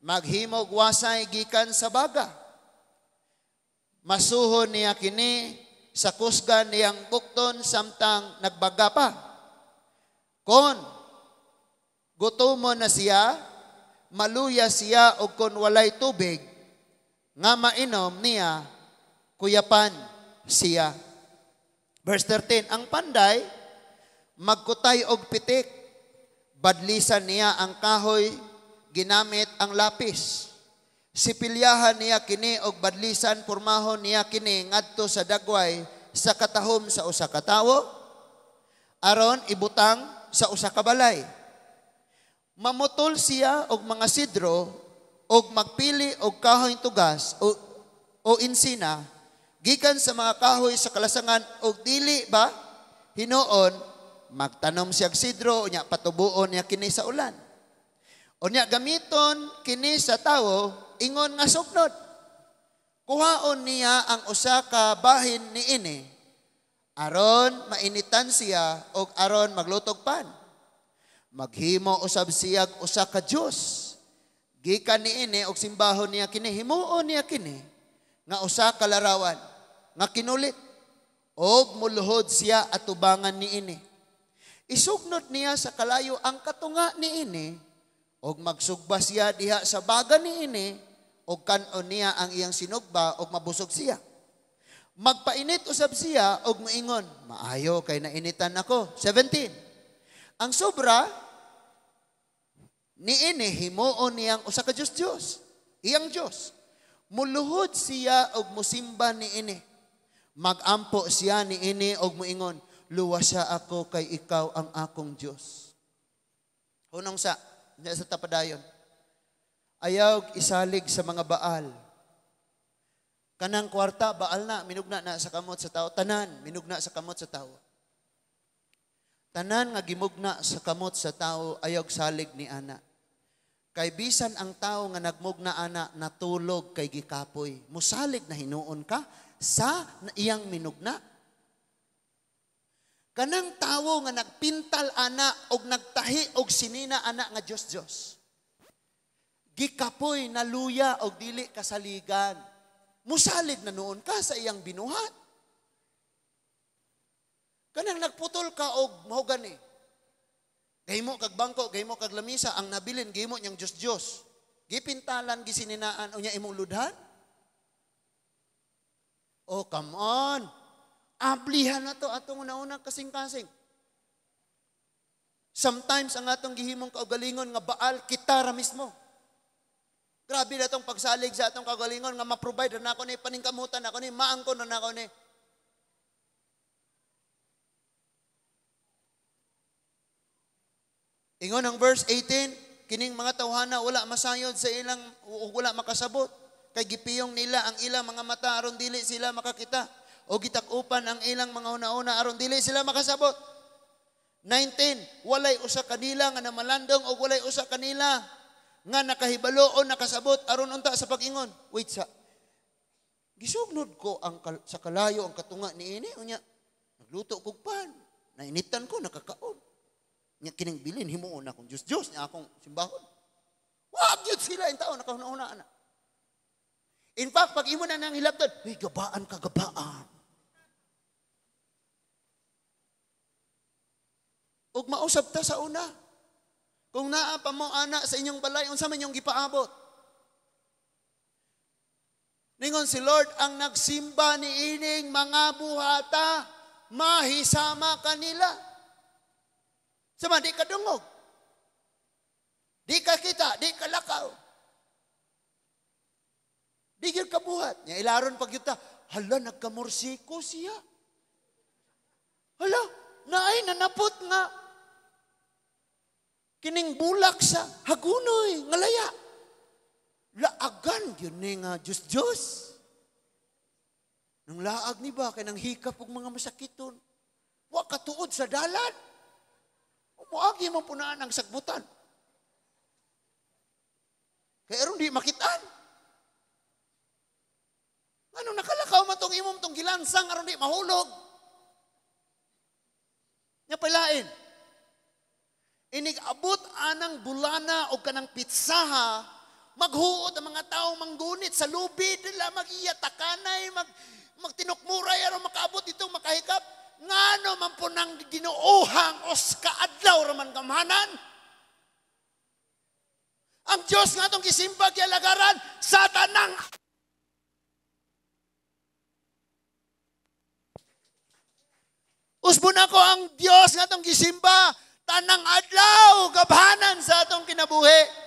maghimog wasay gikan sa baga. Masuhon niya kini sa kusgan niyang bukton samtang nagbaga pa. Kon gutomon na siya, maluya siya og kon walay tubig nga mainom niya, kuyapan siya. Verse 13, ang panday magkutay og pitik, badlisan niya ang kahoy ginamit ang lapis. Sipilyahan niya kini og badlisan, pormahon niya kini ngadto sa dagway sa katahom sa usa ka tawo, aron ibutang sa usa ka balay. Mamutol siya og mga sidro og magpili og kahoy tugas o insina gikan sa mga kahoy sa kalasangan, og dili ba hinuon magtanom siya og sidro, unya patubuon niya kini sa ulan. Unya gamiton kini sa tawo ingon nga sugnod. Kuhaon niya ang usa ka bahin niini aron mainitan siya og aron maglutog pan. Maghimo usab siyag usa ka Dios gikan niini og simbahon niya kini, himuon niya kini nga usa ka larawan nga kinulit, og muluhod siya atubangan niini. Isugnod niya sa kalayo ang katunga niini, og magsugba siya diha sa baga niini, og kan-on niya ang iyang sinugba og mabusog siya. Magpainit usab siya og moingon, maayo kay nainitan ako. 17. Ang sobra niini himuon niyang usa ka Dios-Dios, iyang Dios. Muluhod siya og musimba niini. Magampo siya niini og moingon, luwasa ako kay ikaw ang akong Dios. Hunong sa tapadayon. Ayaw isalig sa mga baal. Kanang kwarta, baal na, minugna na sa kamot sa tao. Tanan, minugna sa kamot sa tao. Tanan nga gimugna sa kamot sa tao, ayaw salig ni ana. Kay bisan ang tao nga nagmugna ana, natulog kay gikapoy. Musalig na hinuon ka sa iyang minugna. Kanang tawo nga nagpintal ana og nagtahi og sinina ana nga Dios-Dios. Gikapoy naluya og dili kasaligan. Musalig na noon ka sa iyang binuhat. Kanang nagputol ka og mao gani. Gahimo kag bangko, gahimo kag lamisa, ang nabilin gahimo niyang Dios-Dios. Gipintalan, gisininaan unya imong ludhan. Oh, come on. Ablihan na to atong una-una kasing-kasing. Sometimes ang atong gihimong kaugalingon nga baal kita ra mismo. Grabe na itong pagsalig sa atong kaugalingon nga ma-provide na ako ni paningkamutan ako ni maangkon na ako ni. Ingon ang verse 18, kining mga tawhana wala masayod sa ilang wala makasabot kay gipiyong nila ang ilang mga mata aron dili sila makakita, o gitak-upan ang ilang mga una-una aron dili sila makasabot. 19, walay usa kanila nga namalandong o walay usa kanila nga nakahibalo o nakasabot aron unta sa pag-ingon. Wait sa gisugnod ko ang sa kalayo ang katunga niini, unya nagluto kog pan, nainitan ko, nakakaon. Nya kining bilin himuon akong Dios-Dios nya akong simbahon. Wa gyud sila in taon nakahuna-huna ana. In fact, pag imo na nang hilabtod, uy, gabaan ka, gabaan. Ug mausab ta sa una. Kung naa pa mo ana sa inyong balay, unsa man inyong gipaabot? Ningon si Lord, ang nagsimba ni ining mga buhata, mahisama kanila. Sama, di ka dungog. Di ka kita, di ka lakaw. Di gyud ka buhat. Nya ilaron pag yuta, hala, nagkamursiko siya. Hala, naay nanapot nga. Kining bulak sa hagunoy, ngalaya. Laagan yun ni nga Diyos-Diyos. Nang laag ni ba, kay nang hikap og mga masakiton. Wa katuod sa dalan. Muagi mo punaan ang sagbutan. Kaya aron di makitaan. Ano nakalakaw man tong imong tong gilansang aron di mahulog. Nya palain. Inig abot anang bulana o kanang pitsaha, maghuot ang mga tao manggunit sa lubid nila, mag-iya takanay, magtinukmuray aron makaabot dito makahikap. Ngano man po nang Ginoohang os kaadlaw raman gamhanan. Ang Diyos nga atong gisimba gialagaran sa tanang Usbon ako ang Diyos nga atong gisimba tanang adlaw gabhanan sa atong kinabuhi.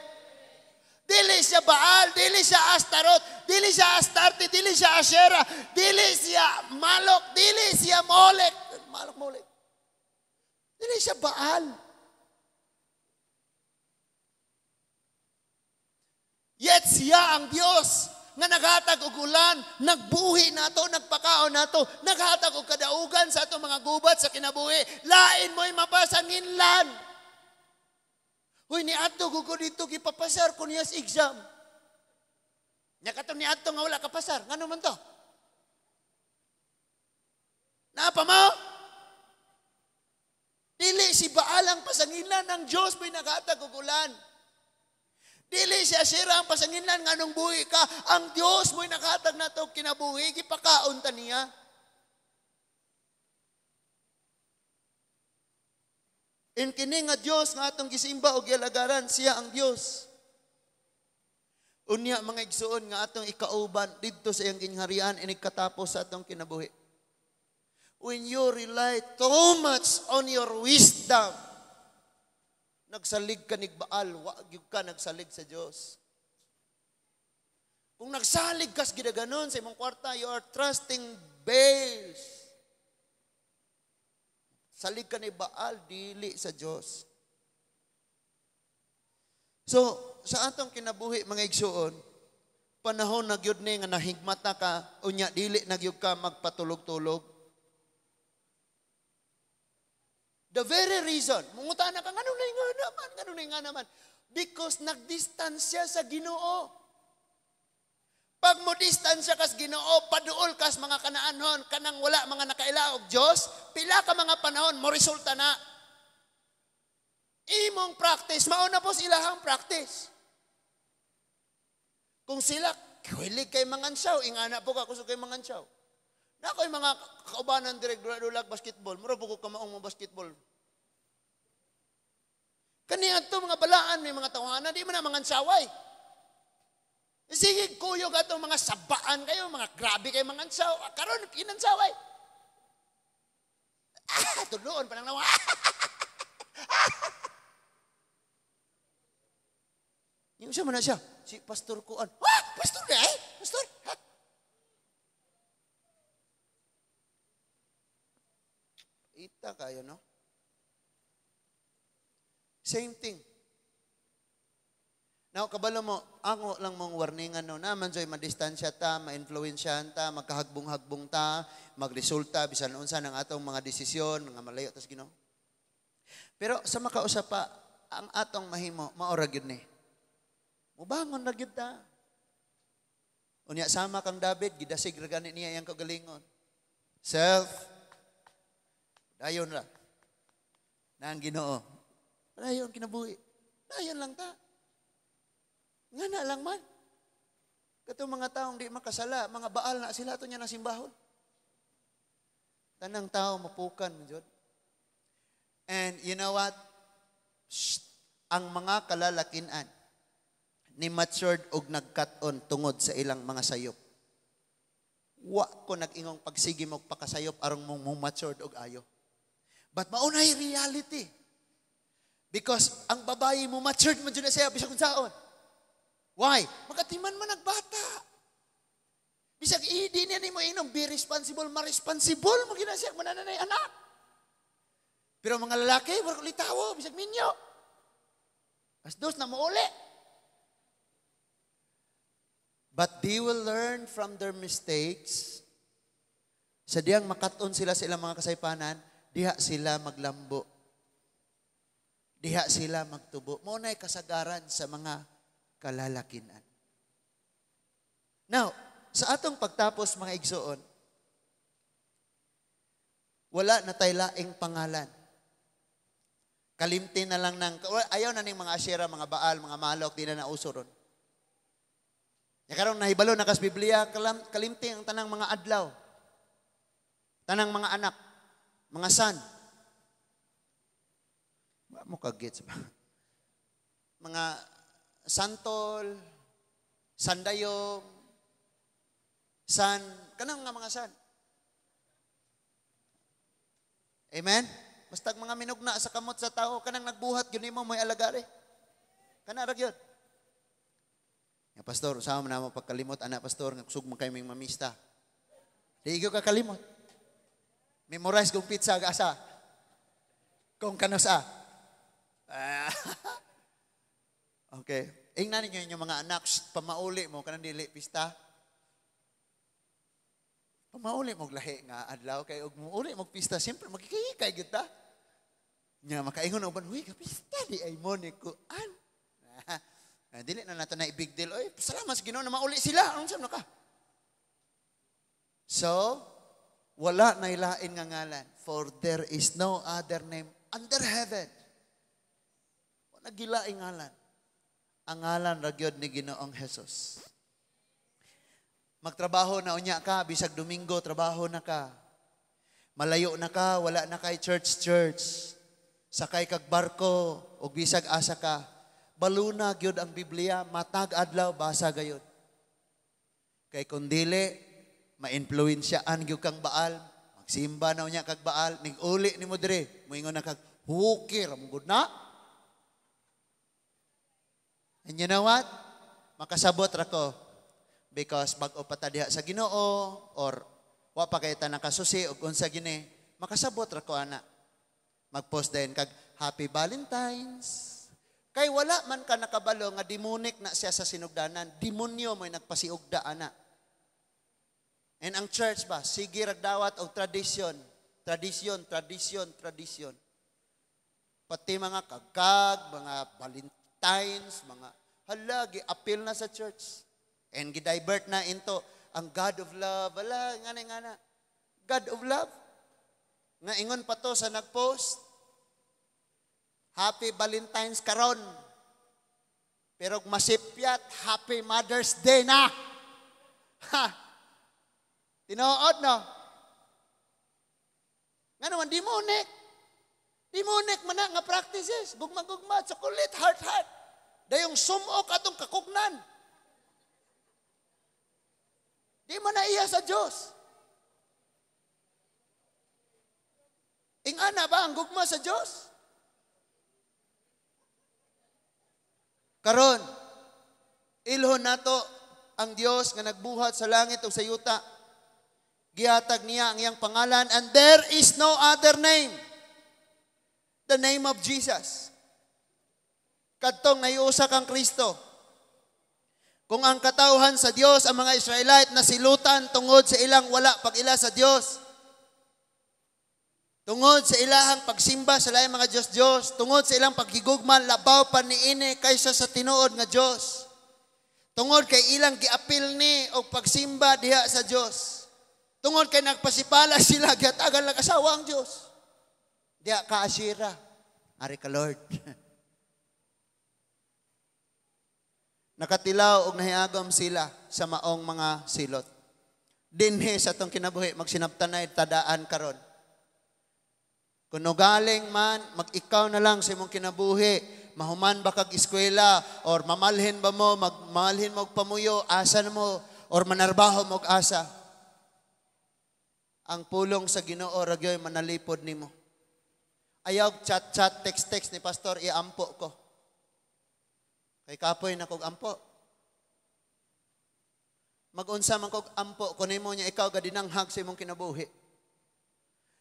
Dili siya Baal, dili siya Astarot, dili siya Astarte, dili siya Asherah, dili siya Malok, dili siya Molek. Malok, Molek. Dili siya Baal. Yet siya ang Diyos nga naghatag og ulan, nagbuhi nato, nagpakaon nato, naghatag og kadaugan sa atong mga gubat sa kinabuhi. Lain mo'y mapasanginlan. Uy, ni adto ko dito gipapasar ko niya sa exam. Nya kato ni adto nga wala kapasar, ngano man to? Napa mo? Dili si Baal ang pasanginlan, ang Diyos mo'y naghatag og ulan. Dili si Asherah ang pasanginlan nganong buhi ka, ang Diyos mo'y naghatag nato og kinabuhi, gipakaon ta niya. In kini nga Dios nga atong gisimba og gialagaran, siya ang Dios. Unya mga igsuon nga atong ikauban didto sa iyang gingharian inig katapos sa atong kinabuhi. When you rely too much on your wisdom, nagsalig ka nig Baal, wa gyud ka nagsalig sa Dios. Kung nagsalig kas gidaganon sa imong kwarta, you are trusting Baals. Salig ka ni Baal, dili sa Diyos. So, sa atong kinabuhi, mga igsuon, panahon na gyud ni nga nahigmata ka, unya dili na gyud ka magpatulog-tulog. The very reason, mangutana ka, ngano na nga naman, ngano na nga naman? Because nagdistansya sa Ginoo. Pag mo distansya kas Ginoo, paduol kas mga kanaanhon, kanang wala mga nakaila og Dios, pila ka mga panahon mo resulta na. Imong practice, mao na po silahang practice. Kung sila hilig kay mangansaw, ingana po ka kusog kay mangansaw. Na ko'y mga kaubanan direk dulag basketball, mura po ko kamaong mo basketball. Kaniadto mga balaan may mga tawanan, di man na mangansaway. Sige, kuyog atong mga sabaan kayo, mga grabe kayo mga ansaw. Karon kinansaway. Ah, tuloon pa nang nawa. Yung siya man na siya, si Pastor Kuan. Ah, Pastor na eh? Pastor? Ha? Ita kayo, no? Same thing. Now, kabalo mo, ako lang mong warningan no, naman joy madistansya ta, ma-influensyahan ta, magkahagbong-hagbong ta, magresulta, bisan unsa ng atong mga desisyon, mga malayo tas Ginoo. Pero sa makausa pa, ang atong mahimo, maora gyud ni. Mubangon ra gyud ta. Unya sama kang David, gidasig ra gani niya iyang kagalingon. Self, dayon ra. Na ang Ginoo. Dayon kinabuhi. Dayon lang ta. Nga na lang man. Katong mga taong di makasala, mga baal na sila ito niya ng simbahon. Tanang tao mapukan, Jod. And you know what? Shh, ang mga kalalakinan ni matured og nagkat-on tungod sa ilang mga sayop. Wa ko nag-ingong pagsige mo pakasayop arong mong matured og ayo. But maunay reality. Because ang babae mo matured man jud na siya bisag unsaon. Why? Makatiman man nagbata. Bisag idi niya nimo inom, be responsible, ma-responsible mo gina siya mananay anak. Pero mga lalaki, wala litawo, bisag minyo. As dos na mouli. But they will learn from their mistakes. Sa diyang makaton sila sa ilang mga kasaypanan, diha sila maglambo. Diha sila magtubo. Mao na'y kasagaran sa mga kalalakinan. Now, sa atong pagtapos mga igsoon, wala na tay laing pangalan. Kalimti na lang ng, ayaw na ning mga Asherah, mga Baal, mga Malok, di na nauso ron. Ya karon nahibalo na kas Biblia, kalimti ang tanang mga adlaw. Tanang mga anak, mga son. Wa mo kagets ba? Mga santol, sandayong, san, kanang nga mga san. Amen? Bastag mga minugna sa kamot sa tao, kanang nagbuhat, yun mo, may alagari. Kana ra gyud. Ya, pastor, usaha man namo pagkalimot, anak pastor, nga kusog man kay ming mamista. Di ka kalimot. Memorize kung pizza ga asa. Kung kanusa. Okay. Ingnan ninyo inyong mga anak, shh, pamauli mo, kanang dili pista. Pamauli mo lahi nga adlaw kay og muuli mo pista, siyempre magkikay gyud ta. Nya makaingon og uban, "Huy, kapista di ay mo ni kuan." Dili na nato na big deal. Oy, salamat sa Ginoo na mauli sila. Anong sa ka? So, wala na ilain nga ngalan. For there is no other name under heaven. Wala gilaing ngalan. Ang ngalan ra gyud ni Ginoong Hesus. Magtrabaho na unya ka, bisag Domingo, trabaho na ka. Malayo na ka, wala na kay church church. Sakay kag barko, og bisag asa ka. Baluna gyud ang Biblia, matag adlaw basa gayud. Kay kun dili ma-influensyaan gyud kang Baal, magsimba na unya kag Baal, nig-uli nimo dire, moingon na kag hukir mo gud na. And you know what? Makasabot ra ko because bag-o pa ta diha sa Ginoo or wa pa kay ta nakasusi og unsa gini, makasabot ra ko ana. Magpost din kag Happy Valentine's. Kay wala man ka nakabalo nga demonic na siya sa sinugdanan, demonyo mo'y nagpasiugda ana. And ang church ba, sige ragdawat og tradisyon, tradisyon, tradisyon, tradisyon. Pati mga kagkag, mga Valentines, mga hala, gi-appeal na sa church. And gi-divert na into ang God of love. Wala, ngana, ngana. God of love. Nga ingon pa to sa nagpost, Happy Valentine's karon. Pero masipyat, Happy Mother's Day na. Ha! Tinuod, no? Nga naman, demonic. Demonic man na nga practices. Gugma-gugma, chocolate, heart, heart. Dayong sumok atong kakugnan. Di man na iya sa Diyos. Ingana ba ang gugma sa Diyos? Karon, ilhon nato ang Dios nga nagbuhat sa langit ug sa yuta. Gihatag niya ang iyang pangalan and there is no other name. The name of Jesus. Kadtong naiusa kang Kristo. Kung ang katawhan sa Dios ang mga Israelite na silutan tungod sa ilang wala pag-ila sa Dios. Tungod sa ilahang pagsimba sa laing mga Diyos-Diyos, tungod sa ilang paghigugma, labaw pa niini kaysa sa tinuod nga Diyos. Tungod kay ilang giapil ni og pagsimba diha sa Diyos. Tungod kay nagpasipala sila, gihatagan lang asawa ang Diyos. Diha ka asira. Ari ka Lord. Nakatilaw og nahiagom sila sa maong mga silot. Dinhi sa atong kinabuhi, magsinabtanay tadaan karon. Kung galing man, mag-ikaw na lang sa imong kinabuhi, mahuman ba kag eskwela, or mamalhin ba mo, magmalhin mo og pamuyo, asa na mo, or manarbaho mo og asa. Ang pulong sa Ginoo ra gyoy manalipod nimo. Ayaw chat-chat, text-text ni pastor, iampo ko. Kay kapoy na kog ampo. Mag-unsa man kog ampo ko nimo nya ikaw gadinanghag sa imong kinabuhi.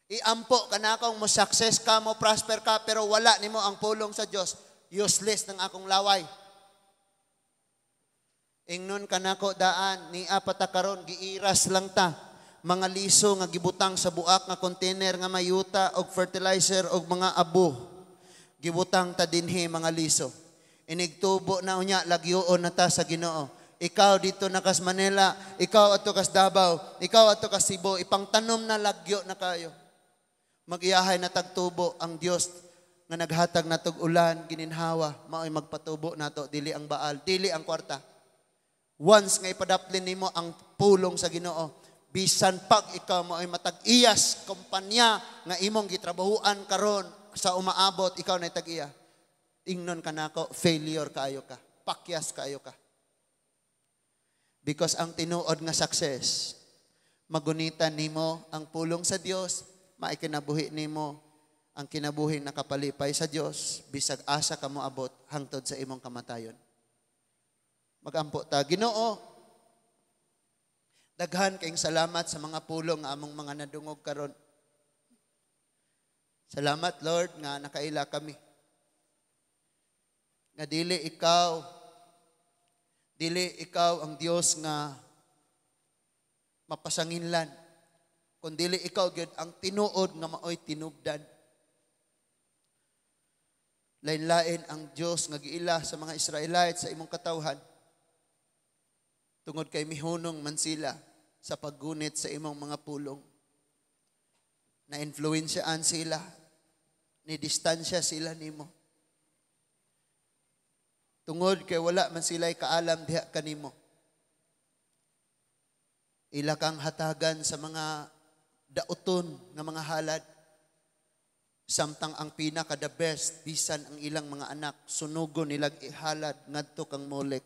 Iampo ka na akong mo success ka, mo prosper ka, pero wala nimo ang pulong sa Dios. Useless ng akong laway. Ingnon ka nako daan, niya pata karon giiras lang ta. Mga liso nga gibutang sa buak nga container nga mayuta og fertilizer og mga abo. Gibutang ta dinhi mga liso. Inigtubo na unya, lagyoon na ta sa Ginoo. Ikaw dito na kas Manila, ikaw ato kas Davao, ikaw ato kas Cebu, ipangtanom na lagyo na kayo. Magiyahay na tagtubo ang Dios. nga naghatag natog ulan, gininhawa, mao'y magpatubo nato, dili ang Baal, dili ang kwarta. Once nga ipadaplin nimo ang pulong sa Ginoo, bisan pag ikaw mao'y matag-iyas kumpanya nga imong gitrabahuan karon sa umaabot, ikaw na tag-iya. Ingnon ka nako, failure kaayo ka. Pakyas kaayo ka. Because ang tinuod nga success, magunitan nimo ang pulong sa Dios, maikinabuhi nimo ang kinabuhing nakapalipay sa Dios, bisag asa ka moabot hangtod sa imong kamatayon. Magampo ta, Ginoo, daghan kayong salamat sa mga pulong nga among mga nadungog karon. Salamat, Lord, nga nakaila kami. Nga dili ikaw ang Dios nga mapasanginlan. Kun dili ikaw gyud ang tinuod nga maoy tinubdan. Lain-lain ang Dios nga giila sa mga Israelite sa imong katawhan. Tungod kay mihunong man sila sa paggunit sa imong mga pulong. Na-influensyaan sila. Ni distansya sila nimo. Tungod kay wala man sila kaalam diha kanimo. Ila kang hatagan sa mga dauton nga mga halad. Samtang ang pinaka the best, bisan ang ilang mga anak, sunugon nilag ihalad ngadto kang Molek.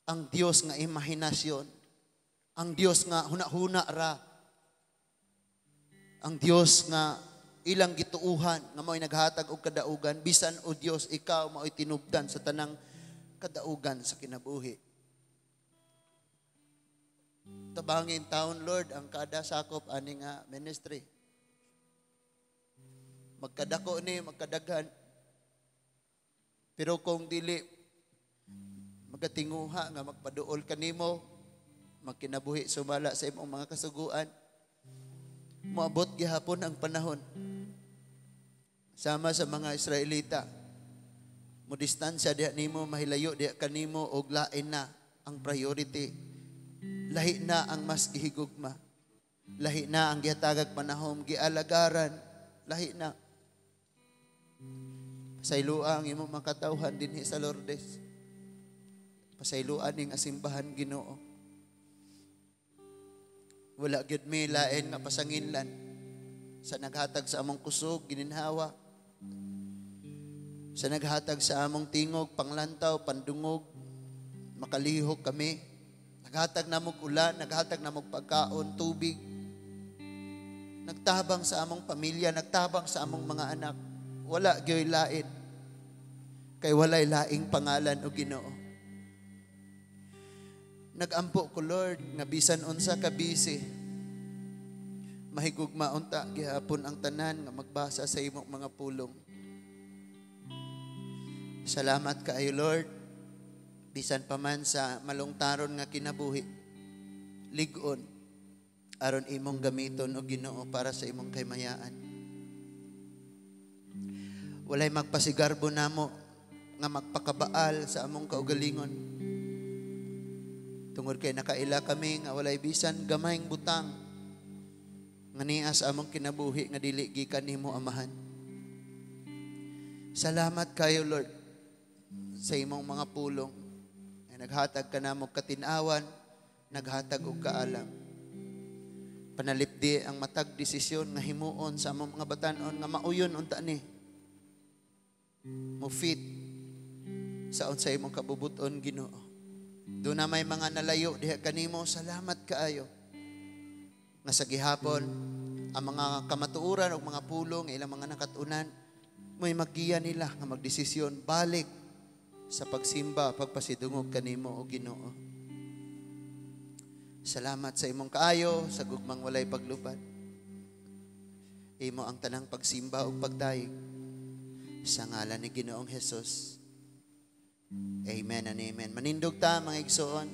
Ang Dios nga imahinasyon, ang Dios nga huna-huna ra, ang Dios nga ilang gituuhan nga mao'y naghatag og kadaugan, bisan o Dios, ikaw mao'y tinubdan sa tanang kadaugan sa kinabuhi. Tabangin taon, Lord, ang kada sakop ani nga ministry. Magkadako ni, magkadaghan. Pero kung dili magatinguha nga magpaduol kanimo, magkinabuhi sumala sa imong mga kasuguan, moabot gihapon ang panahon. Sama sa mga Israelita, mo distansya diha nimo, mahilayo diha kanimo og lain na ang priority. Lahi na ang mas gihigugma. Lahi na ang gihatagag panahon, gialagaran, lahi na. Pasayloa ang imong mga katawhan dinhi sa Lourdes. Pasayloa ning asimbahan, Ginoo. Wala gyud mi lain nga pasanginlan sa naghatag sa among kusog, gininhawa. Sa naghatag sa among tingog, panglantaw, pandungog, makalihok kami. Naghatag namog ulan, naghatag namog pagkaon, tubig. Nagtabang sa among pamilya, nagtabang sa among mga anak. Wala gyoy lain. Kay walay laing pangalan o Ginoo. Nagampo ko, Lord, nga bisan unsa ka busy, mahigugma unta gihapon ang tanan nga magbasa sa imong mga pulong. Salamat kaayo, Lord, bisan pa man sa malungtaron nga kinabuhi, lig-on aron imong gamiton o Ginoo para sa imong kaymayaan. Walay magpasigarbo namo nga magpakabaal sa among kaugalingon. Tungod kay nakaila kami nga walay bisan gamayng butang nga niya sa among kinabuhi nga dili gikan nimo, Amahan. Salamat kayo, Lord, sa imong mga pulong. Nga naghatag ka namo katinawan, naghatag og kaalam. Panalipdi ang matag desisyon nga himuon sa among mga batanon nga mauyon unta ni mo fit sa unsay imong kabubuton, Ginoo. Doon na may mga nalayo diha kanimo, salamat kaayo. Nga sa gihapon ang mga kamatuoran o mga pulong ilang mga nakatunan mo'y maggiya nila nga magdesisyon balik sa pagsimba, pagpasidungog kanimo o Ginoo. Salamat sa imong kaayo, sa gugmang walay paglubad. Imo ang tanang pagsimba ug pagdayeg. Sa ngalan ni Ginoong Jesus. Amen and amen. Manindog ta, mga igsoon.